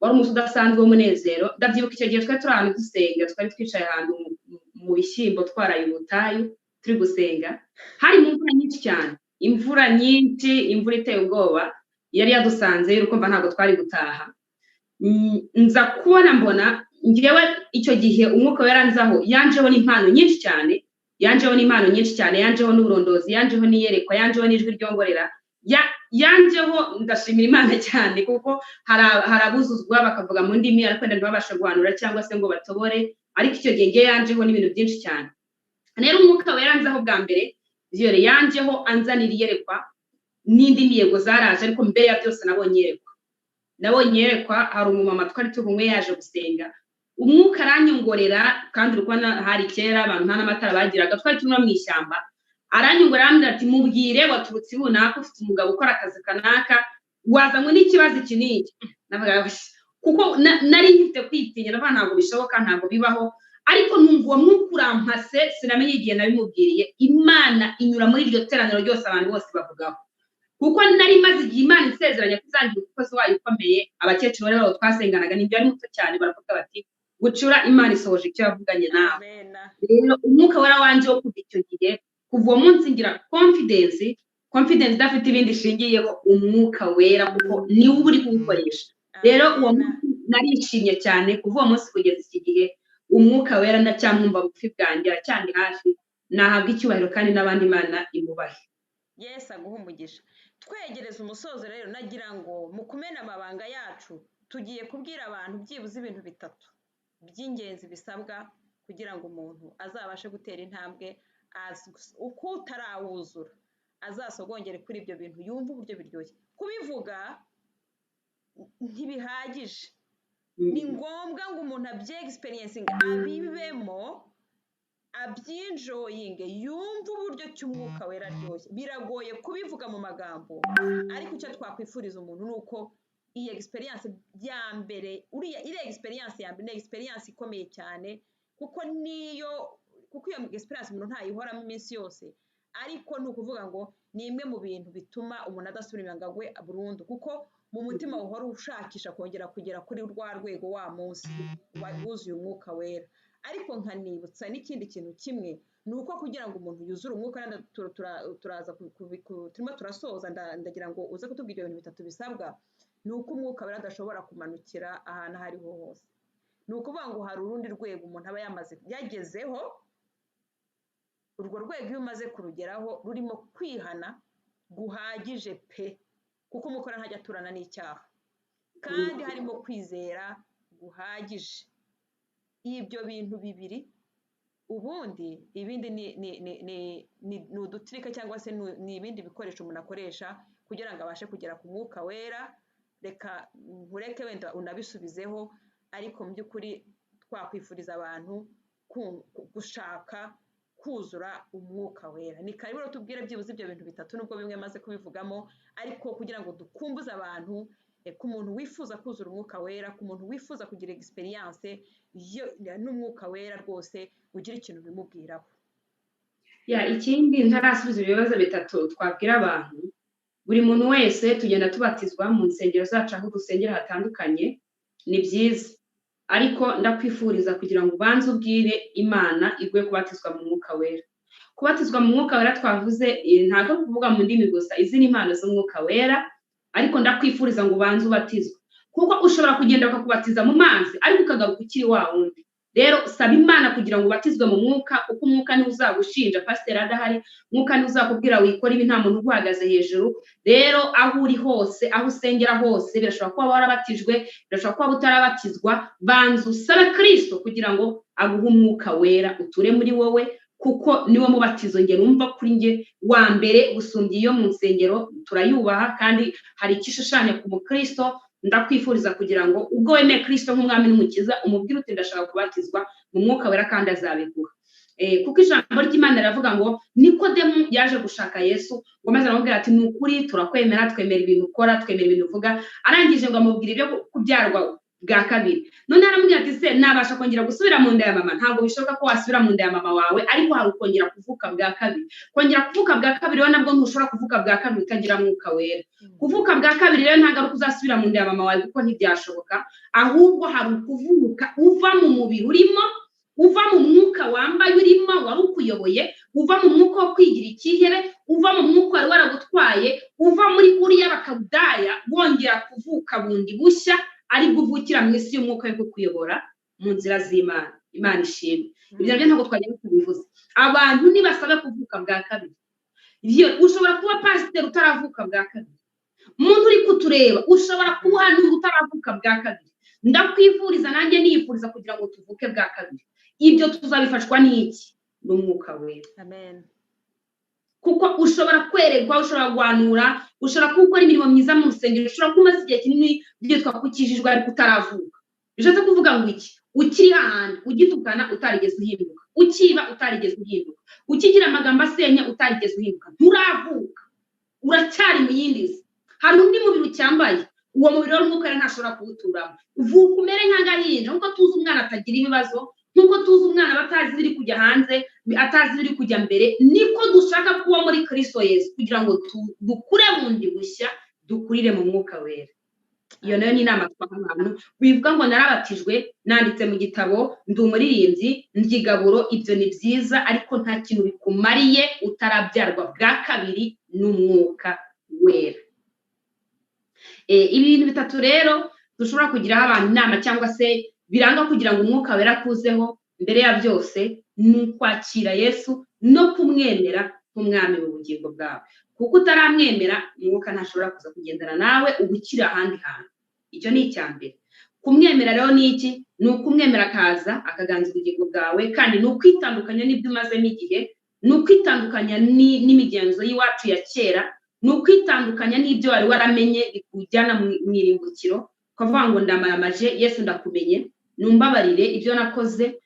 wari umunsi udasanzwe w'umunezero. Ndabyibuka icyo gihe twari turi ahantu dusenga, twari twicaye ahantu mu bishyimbo, twaraye ubutayu, turi gusenga. Hari mu mvura nyinshi cyane, imvura nyinshi, imvura iteye ubwoba yari yadusanze. Urukumva ntabwo twari gutaha. Nza kubona mbona njyewe icyo gihe Umwuka Wera anzaho, yanjeho n'impano nyinshi cyane, yanjeho n'impano nyinshi cyane, yanjeho n'uburondozi, yanjeho n'iyerekwa, yanjeho n'ijwi ryongorera, yanjeho. Ndashimira Imana cyane kuko hari abuzuzwa bakavuga mu ndimi ariko wenda ntibabashe guhanura cyangwa se ngo batobore, ariko icyo gihe ngewe yanjeho n'ibintu byinshi cyane. Rero Umwuka Wera anzaho bwa mbere, yore yanjeho anzanira iyerekwa n'indimi, yego zaraje, ariko mbere ya byose nabonye iyerekwa. Nabonye iyerekwa, hari umumama twari turi kumwe yaje gusenga, Umwuka aranyongorera, kandi uri kubona hari kera abantu nta n'amatara bagiraga, twari turi no mu ishyamba. Aranyongorera, arambwira ati: "Mubwire waturutse ibunaka, ufite umugabo ukora akazi kanaka, wazanywe n'ikibazo iki n'iki." Navuga: "Hush." Kuko nari nkifite kwitinya, ndavuga: "Ntabwo bishoboka, ntabwo bibaho." Ariko numva uwo mwuka urampase, sinamenye igihe nabimubwiriye. Imana inyura muri iryo teraniro ryose, abantu bose bavugaho, kuko nari maze igihe Imana isezeranya ko izangira umukozi wayo ukomeye. Abakecuru bari babo twasenganaga, nibyo, ari muto cyane, baravuga bati: "Bucura, Imana isohoje icyo yavuganye nawe." Amena. Rero Umwuka Wera wanje wo kuva icyo gihe, kuva uwo munsi, ngira confidence, confidence idafite ibindi ishingiyeho, Umwuka Wera, kuko niwe uba uri kuwukoresha. Rero uwo Amena. munsi narishimye cyane. Kuva uwo munsi kugeza iki gihe, Umwuka Wera ndacyamwumva bugufi bwanjye, aracyandi hafi. Nahabwa icyubahiro kandi n'abandi Imana imubahe. Yesu aguha umugisha. Twegereza umusozo rero, nagira ngo mu kumena amabanga yacu tugiye kubwira abantu byibuze ibintu bitatu by'ingenzi bisabwa kugira ngo umuntu azabashe gutera intambwe, uko utarawuzura azasogongere kuri ibyo bintu, yumve uburyo biryoshye. Kubivuga ntibihagije, ni ngombwa ngo umuntu abyexperiencinge, abibemo, abyenjoyinge, yumve uburyo ki Umwuka Wera aryoshye. Biragoye kubivuga mu magambo, ariko icyo twakwifuriza umuntu ni uko iyi experience ya mbere, uriya iriya experience ya mbere ni experience ikomeye cyane, kuko niyo, kuko iyo experience umuntu ntayihoramo iminsi yose, ariko ni ukuvuga ngo ni imwe mu bintu bituma umuntu adasubira inyuma ngo agwe burundu, kuko mu mutima uhora ushakisha kongera kugera kuri rwa rwego wa munsi wuzuye Umwuka Wera. Ariko nkanibutsa n'ikindi kintu kimwe, ni uko kugira ngo umuntu yuzure Umwuka Wera, turaza turimo turasoza, ndagira ngo uze kutubwira ibyo bintu bitatu bisabwa. Ni uko Umwuka Wera adashobora kumanukira ahantu aho ariho hose. Ni ukuvuga ngo hari urundi rwego umuntu aba yamaze yagezeho. Urwo rwego iyo umaze kurugeraho rurimo kwihana guhagije pe, kuko Umwuka Wera ntajya aturana n'icyaha, kandi harimo kwizera guhagije. Ibyo bintu bibiri, ubundi ibindi ni udutricks cyangwa se ni ibindi bikoresho umuntu akoresha kugira ngo abashe kugera ku Mwuka Wera. Reka nkureke wenda unabisubizeho, ariko mu by'ukuri twakwifuriza abantu gushaka kuzura Umwuka Wera. Ni karibu rero, tubwire byibuze ibyo bintu bitatu, nubwo bimwe maze kubivugamo, ariko kugira ngo dukumbuze abantu, ku muntu wifuza kuzura Umwuka Wera, ku muntu wifuza kugira experience n'Umwuka Wera rwose, ugira ikintu ubimubwiraho. Ya, ikindi ntarasubiza ibibazo bitatu twabwira abantu, buri muntu wese tugenda tubatizwa mu nsengero zacu aho dusengera hatandukanye, ni byiza, ariko ndakwifuriza kugira ngo ubanze ubwire Imana iguhe kubatizwa mu Mwuka Wera. Kubatizwa mu Mwuka Wera twavuze, ntabwo ari ukuvuga mu ndimi gusa, izi ni impano z'Umwuka Wera, ariko ndakwifuriza ngo ubanze ubatizwe, kuko ushobora kugenda bakakubatiza mu mazi ariko ukagaruka ukiri wa wundi. Rero saba Imana kugira ngo ubatizwe mu mwuka, kuko umwuka niwe uzagushinja pasiteri adahari, umwuka niwe uzakubwira wikora ibi, nta muntu uguhagaze hejuru. Rero aho uri hose, aho usengera hose, birashobora kuba warabatijwe, birashobora kuba utarabatizwa, banza usabe Kristo kugira ngo aguhe umwuka wera uture muri wowe, kuko niwo mubatizo nge numva kuri nge wa mbere gusumbya iyo mu nsengero. Turayubaha kandi hari icyo ishushanya ku mukristo. Ndakwifuriza kugira ngo ubwo wemeye Kristo nk'umwami n'umukiza, umubwire uti ndashaka kubatizwa mu mwuka wera, kandi azabiguha. Kuko ijambo ry'Imana riravuga ngo Nikodemu yaje gushaka Yesu, ngo maze aramubwira ati ni ukuri turakwemera, twemera ibintu ukora, twemera ibintu uvuga. Arangije ngo amubwira ibyo kubyarwa bwa kabiri. None aramubwira ati se nabasha kongera gusubira mu nda ya mama? Ntabwo bishoboka ko wasubira mu nda ya mama wawe, ariko hari ukongera kuvuka bwa kabiri. Kongera kuvuka bwa kabiri rero nabwo ntushobora kuvuka bwa kabiri utagira mwuka wera. Kuvuka bwa kabiri rero ntabwo ari uko uzasubira mu nda ya mama wawe, kuko ntibyashoboka, ahubwo hari ukuvuka uva mu mubiri urimo, uva mu mwuka wambaye urimo wari ukuyoboye, uva mu mwuka wo kwigira icyihebe, uva mu mwuka wari waragutwaye, uva muri uriya bakawudaya, wongera kuvuka bundi bushya, aribwo uvukira mu isi y'umwuka yo kukuyobora mu nzira z'Imana. Imana ishimwe. Ibyo nabyo ntabwo twagenda tubivuze. Abantu nibasaba kuvuka bwa kabiri. Ushobora kuba pasiteri utaravuka bwa kabiri, umuntu uri kutureba ushobora kuba uhanura utaravuka bwa kabiri. Ndakwifuriza nanjye nifuriza kugira ngo tuvuke bwa kabiri. Ibyo tuzabifashwa n'iki? N'umwuka wera. Amen. Kuko ushobora kwerekwa, ushobora guhanura, ushobora gukora imirimo myiza mu rusengero, ushobora kuba umaze igihe kinini byitwa ko ukijijwe ariko utaravuka. Bishatse kuvuga ngo iki? Ukiri hahandi ugitukana utarigeze uhinduka, ukiba utarigeze uhinduka, ukigira amagambo asenya utarigeze uhinduka, nturavuka, uracyari mu yindi si. Hari undi mubiri ucyambaye, uwo mubiri w'umwuka rero ntashobora kuwuturamo. Vuka umere nk'agahinja, nkuko tuzi umwana atagira ibibazo, nkuko tuzi umwana aba atazi ibiri kujya hanze, atazi ibiri kujya mbere, niko dushaka kuba muri Kristo Yesu, kugira ngo dukure bundi bushya, dukurire mu mwuka wera. Iyo nayo ni inama twaha abantu bivuga ngo narabatijwe, nanditse mu gitabo, ndi umuririmbyi, ndyigaburo. Ibyo ni byiza, ariko nta kintu bikumariye utarabyarwa bwa kabiri n'umwuka wera. Ibintu bitatu rero dushobora kugiraho abantu inama cyangwa se biranga kugira ngo umwuka wera akuzeho, mbere ya byose ni ukwakira Yesu no kumwemera nk'umwami mu bugingo bwawe. Kuko utaramwemera, umwuka ntashobora kuza kugendana nawe, uba ukiri ahandi hantu. Icyo ni icya mbere. Kumwemera rero ni iki? Ni ukumwemera akaza akaganza ubugingo bwawe, kandi ni ukwitandukanya n'ibyo umazemo igihe, ni ukwitandukanya n'imigenzo y'iwacu ya kera, ni ukwitandukanya n'ibyo wari waramenye bikujyana mu irimbukiro, ukavuga ngo ndamaramaje Yesu ndakumenye, numbabarire ibyo nakoze,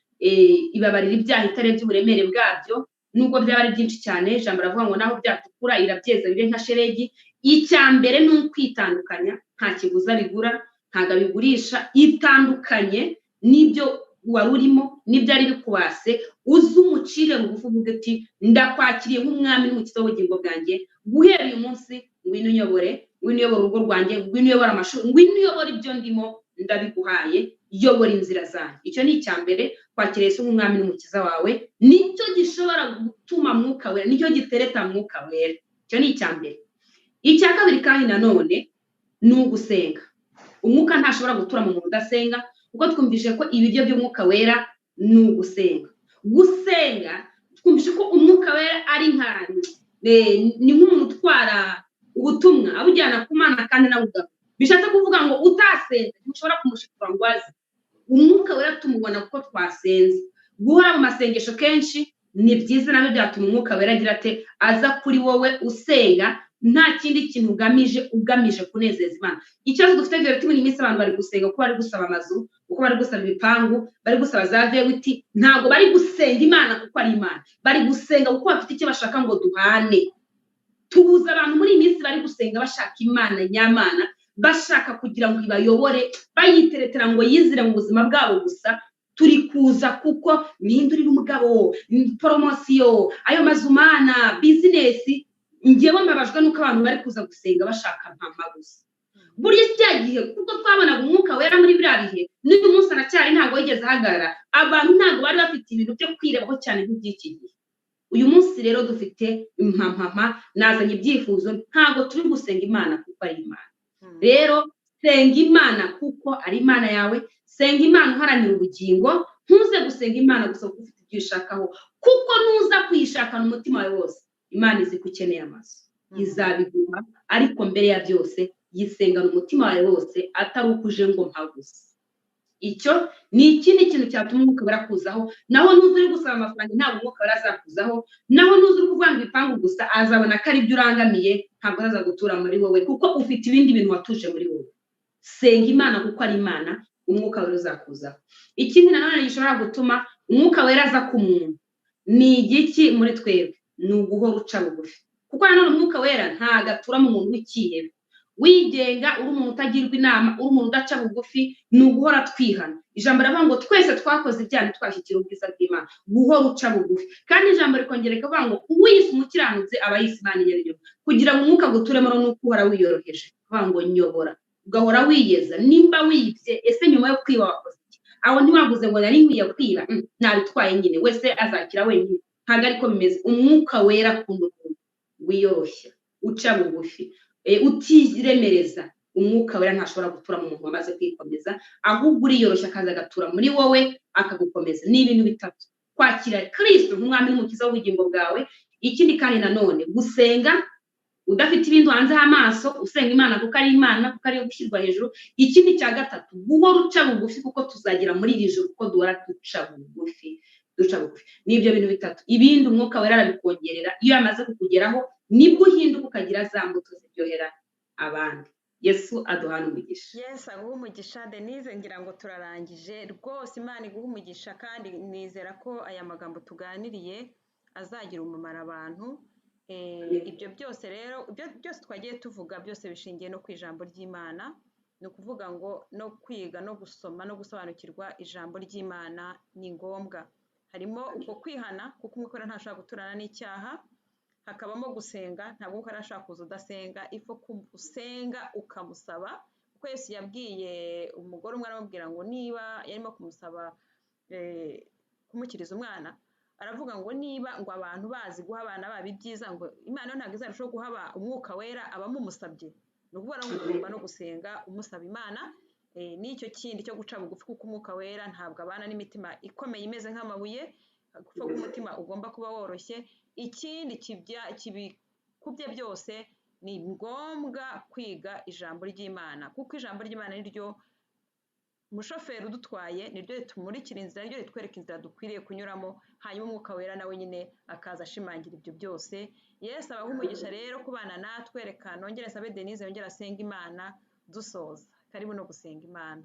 ibabarire ibyaha itarebye uburemere bwabyo, nubwo byaba ari byinshi cyane. Ijambo ravuga ngo naho byatukura irabyeza bibe nka sheregi. Icya mbere ni ukwitandukanya, nta kiguzi abigura, ntabwo abigurisha. Itandukanye n'ibyo wari urimo, n'ibyo ari bikubase, uze umucire bugufi uvuge uti ndakwakiriye nk'umwami n'umukiza w'ubugingo bwanjye, guhera uyu munsi ngwino unyobore, ngwino uyobore urugo rwanjye, ngwino uyobore amashuri, ngwino uyobore ibyo ndimo, ndabiguhaye, yobora inzira zanjye. Icyo ni icya mbere, kwakira Yesu nk'umwami n'umukiza wawe nicyo gishobora gutuma mwuka wera, nicyo gitereta mwuka wera. Icyo ni icya mbere. Icya kabiri kandi nanone ni ugusenga. Umwuka ntashobora gutura mu muntu udasenga, kuko twumvise ko ibiryo by'umwuka wera ni ugusenga. Gusenga twumvise ko umwuka wera ari nka ni nk'umuntu utwara ubutumwa abujyana ku Mana kandi nawe ugapfa. Bishatse kuvuga ngo utasenze ntushobora kumushikura ngo aze. Umwuka wera tumubona kuko twasenze. Guhora mu masengesho kenshi ni byiza, nabyo byatuma umwuka wera agira ate? Aza kuri wowe usenga nta kindi kintu ugamije, ugamije kunezeza Imana. Ikibazo dufite rero muri iyi minsi, abantu bari gusenga kuko bari gusaba amazu, kuko bari gusaba ibipangu, bari gusaba za vewiti, ntabwo bari gusenga Imana kuko ari Imana, bari gusenga kuko bafite icyo bashaka ngo duhane. Tubuza abantu muri iyi minsi bari gusenga bashaka Imana nyamana, bashaka kugira ngo ibayobore, bayiteretera ngo yizire mu buzima bwabo gusa. Turi kuza kuko mpindurira umugabo, poromosiyo, ayo mazu mana, bizinesi. Njyewe mbabajwe nuko abantu bari kuza gusenga bashaka mpampa gusa. Burya cya gihe kuko twabonaga umwuka wera muri biriya bihe, n'uyu munsi aracyari, ntabwo yigeze ahagarara. Abantu ntabwo bari bafite ibintu byo kwirebaho cyane nk'iby'iki gihe. Uyu munsi rero dufite impampampa, nazanye ibyifuzo, ntabwo turi gusenga Imana kuko ari Imana. Rero senga Imana kuko ari Imana yawe, senga Imana uharanira ubugingo, Ntuze gusenga Imana gusa kuko ufite ibyo uyishakaho, kuko nuza kuyishakana umutima wawe wose, Imana izi ko ukeneye amazu, izabiguha. Ariko mbere ya byose yisengana umutima wawe wose, atari uko uje ngo mpa gusa. Icyo ni ikindi kintu cyatuma umwuka wera kuzaho. Naho nuza uri gusaba amafaranga, ntabwo umwuka wera azakuzaho. Naho nuza uri kuvuga ngo ibipangu gusa, azabona ko ari ibyo urangamiye, ntabwo azaza gutura muri wowe, kuko ufite ibindi bintu watuje muri wowe. Senga Imana kuko ari Imana, umwuka wera uzakuzaho. Ikindi nanone gishobora gutuma umwuka wera aza ku muntu ni igiki muri twebwe? Ni uguhora uca bugufi, kuko nanone umwuka wera ntabwo atura mu muntu w'icyihebe, wigenga, uri umuntu utagirwa inama, uri umuntu udaca bugufi. Ni uguhora twihana. Ijambo riravuga ngo twese twakoze ibyaha ntitwashyikira ubwiza bw'Imana. Guhora uca bugufi. Kandi ijambo rikongera rikavuga ngo uwiyise umukiranutsi aba yise Imana inyabinyoma. Kugira ngo umwuka aguturemo ni uko uhora wiyoroheje, uvuga ngo nyobora, ugahora wiyeza. Nimba wibye, ese nyuma yo kwiba wakoze iki? Aho ntiwaguze ngo nari nkwiye kwiba, nabitwaye nyine, wese azakira wenyine. Ntabwo ariko bimeze. Umwuka wera akunda umuntu wiyoroshya, uca bugufi, utiremereza. Umwuka wera ntashobora gutura mu muntu wamaze kwikomeza, ahubwo uriyoroshya akaza agatura muri wowe, akagukomeza. Ni ibintu bitatu: kwakira Kristo nk'umwami n'umukiza w'ubugingo bwawe. Ikindi kandi nanone, gusenga udafite ibindi uhanzeho amaso, usenga Imana kuko ari Imana, kuko ariyo gushyirwa hejuru. Ikindi cya gatatu, guhora uca bugufi, kuko tuzagera muri iri joro kuko duhora duca bugufi, duca bugufi. Ni ibyo bintu bitatu. Ibindi umwuka wera arabikongerera. Iyo yamaze kukugeraho, nibwo uhinduka ukagira za mbuto ziryohera abandi. Yesu aduhana umugisha. Yesu aguhe umugisha, Denise. Ngira ngo turarangije rwose. Imana iguhe umugisha, kandi nizera ko aya magambo tuganiriye azagira umumaro abantu. Ibyo byose rero, ibyo byose twagiye tuvuga byose bishingiye no ku ijambo ry'Imana. Ni ukuvuga ngo no kwiga no gusoma no gusobanukirwa ijambo ry'Imana ni ngombwa. Harimo uko kwihana, kuko umwuka wera ntashobora guturana n'icyaha. Hakabamo gusenga, ntabwo umwuka wera ashobora kuza udasenga. Ifo usenga ukamusaba, kuko Yesu yabwiye umugore umwe, aramubwira ngo niba yarimo kumusaba kumukiriza umwana, aravuga ngo niba ngo abantu bazi guha abana babo ibyiza, ngo Imana yo ntabwo izarushaho guha umwuka wera abamumusabye? Ni ukuvuga ngo ugomba no gusenga umusaba Imana. N'icyo kindi cyo guca bugufi, kuko umwuka wera ntabwo abana n'imitima ikomeye imeze nk'amabuye, kuko umutima ugomba kuba woroshye. Ikindi kibikubye byose, ni ngombwa kwiga ijambo ry'Imana, kuko ijambo ry'Imana ni ryo umushoferi udutwaye, niryo ritumurikira inzira, niryo ritwereka inzira dukwiriye kunyuramo. Hanyuma umwuka wera nawe nyine akaza ashimangira ibyo byose. Yesu abahe umugisha rero kubana natwe. Reka nongere nsabe Denise yongere asenga Imana dusoza. Karibu no gusenga Imana.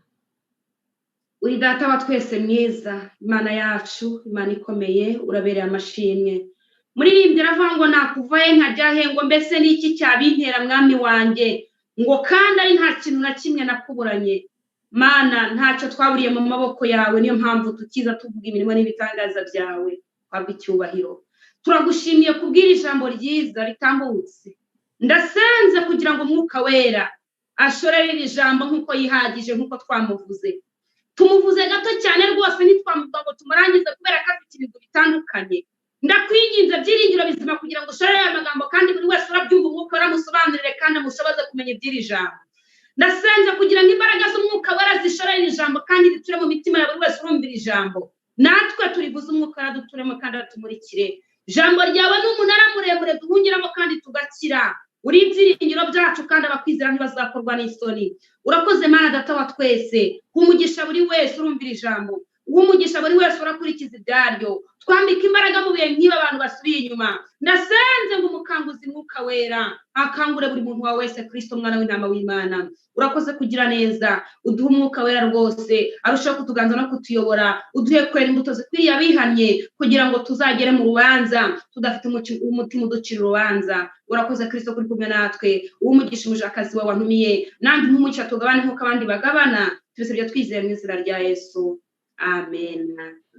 Uri Data wa twese mwiza, Imana yacu, Imana ikomeye, urabereye amashimwe. Muririmbyi aravuga ngo nakuvaye nkajya he? Ngo mbese ni iki cyabintera, mwami wanjye? Ngo kandi ari nta kintu na kimwe nakuburanye. Mana, ntacyo twaburiye mu maboko yawe, niyo mpamvu tukiza tuvuga imirimo n'ibitangaza byawe. Twabwa icyubahiro. Turagushimiye kubwira ijambo ryiza ritambutse. Ndasenze kugira ngo umwuka wera ashorere iri jambo nk'uko yihagije, nk'uko twamuvuze. Tumuvuze gato cyane rwose, ntitwamuvuga ngo tumurangize kubera ko afite ibintu bitandukanye. Ndakwinginze, byiringiro bizima, kugira ngo ushorere aya magambo, kandi buri wese urabyumva umwuka uramusobanurire kandi amushoboze kumenya iby'iri jambo. Ndasenze kugira ngo imbaraga z'umwuka wera zishorere iri jambo kandi riture mu mitima ya buri wese urumvira ijambo. Natwe turivuze, umwuka wera kandi atumurikire. Ijambo ryawe ni umunara muremure duhungiramo kandi tugakira. Uri ibyiringiro byacu, kandi abakwizera ntibazakorwa n'isoni. Urakoze, Mana Data wa twese. Umugisha buri wese urumvira ijambo, umugisha buri wese urakurikiza ibyaryo. Twambika imbaraga mu bihe nk'ibi abantu basubiye inyuma. Ndasenze ngo umukanguzi mwuka wera akangure buri muntu wawe wese, Kristo umwana w'intama w'Imana. Urakoze kugira neza. Uduhe umwuka wera rwose arushaho kutuganza no kutuyobora. Uduhe kwera imbuto zikwiriye abihannye, kugira ngo tuzagere mu rubanza tudafite umutima uducira urubanza. Urakoze Kristo kuri kumwe natwe. Uwumugisha umujakazi wawe wantumiye, nanjye nk'umugisha, tugabane nk'uko abandi bagabana. Tubisabye twizeye mu izina rya Yesu, amen.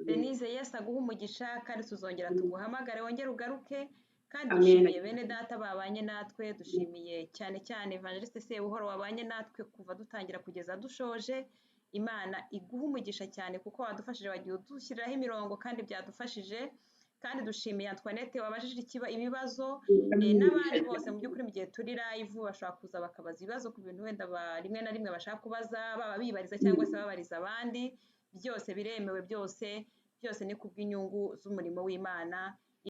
Denise, Yesu aguhe umugisha, kandi tuzongera tuguhamagare wongere ugaruke. Kandi dushimiye bene data babanye natwe, dushimiye cyane cyane Evangeliste Sebuhoro wabanye natwe kuva dutangira kugeza dushoje. Imana iguhe umugisha cyane kuko wadufashije, wagiye udushyiriraho imirongo kandi byadufashije. Kandi dushimiye Antoinette wabajije ibibazo, n'abandi bose. Mu by'ukuri, mu gihe turi live bashobora kuza bakabaza ibibazo ku bintu wenda rimwe na rimwe bashaka kubaza, baba bibariza cyangwa se babariza abandi. Byose biremewe, byose byose ni kubw'inyungu z'umurimo w'Imana.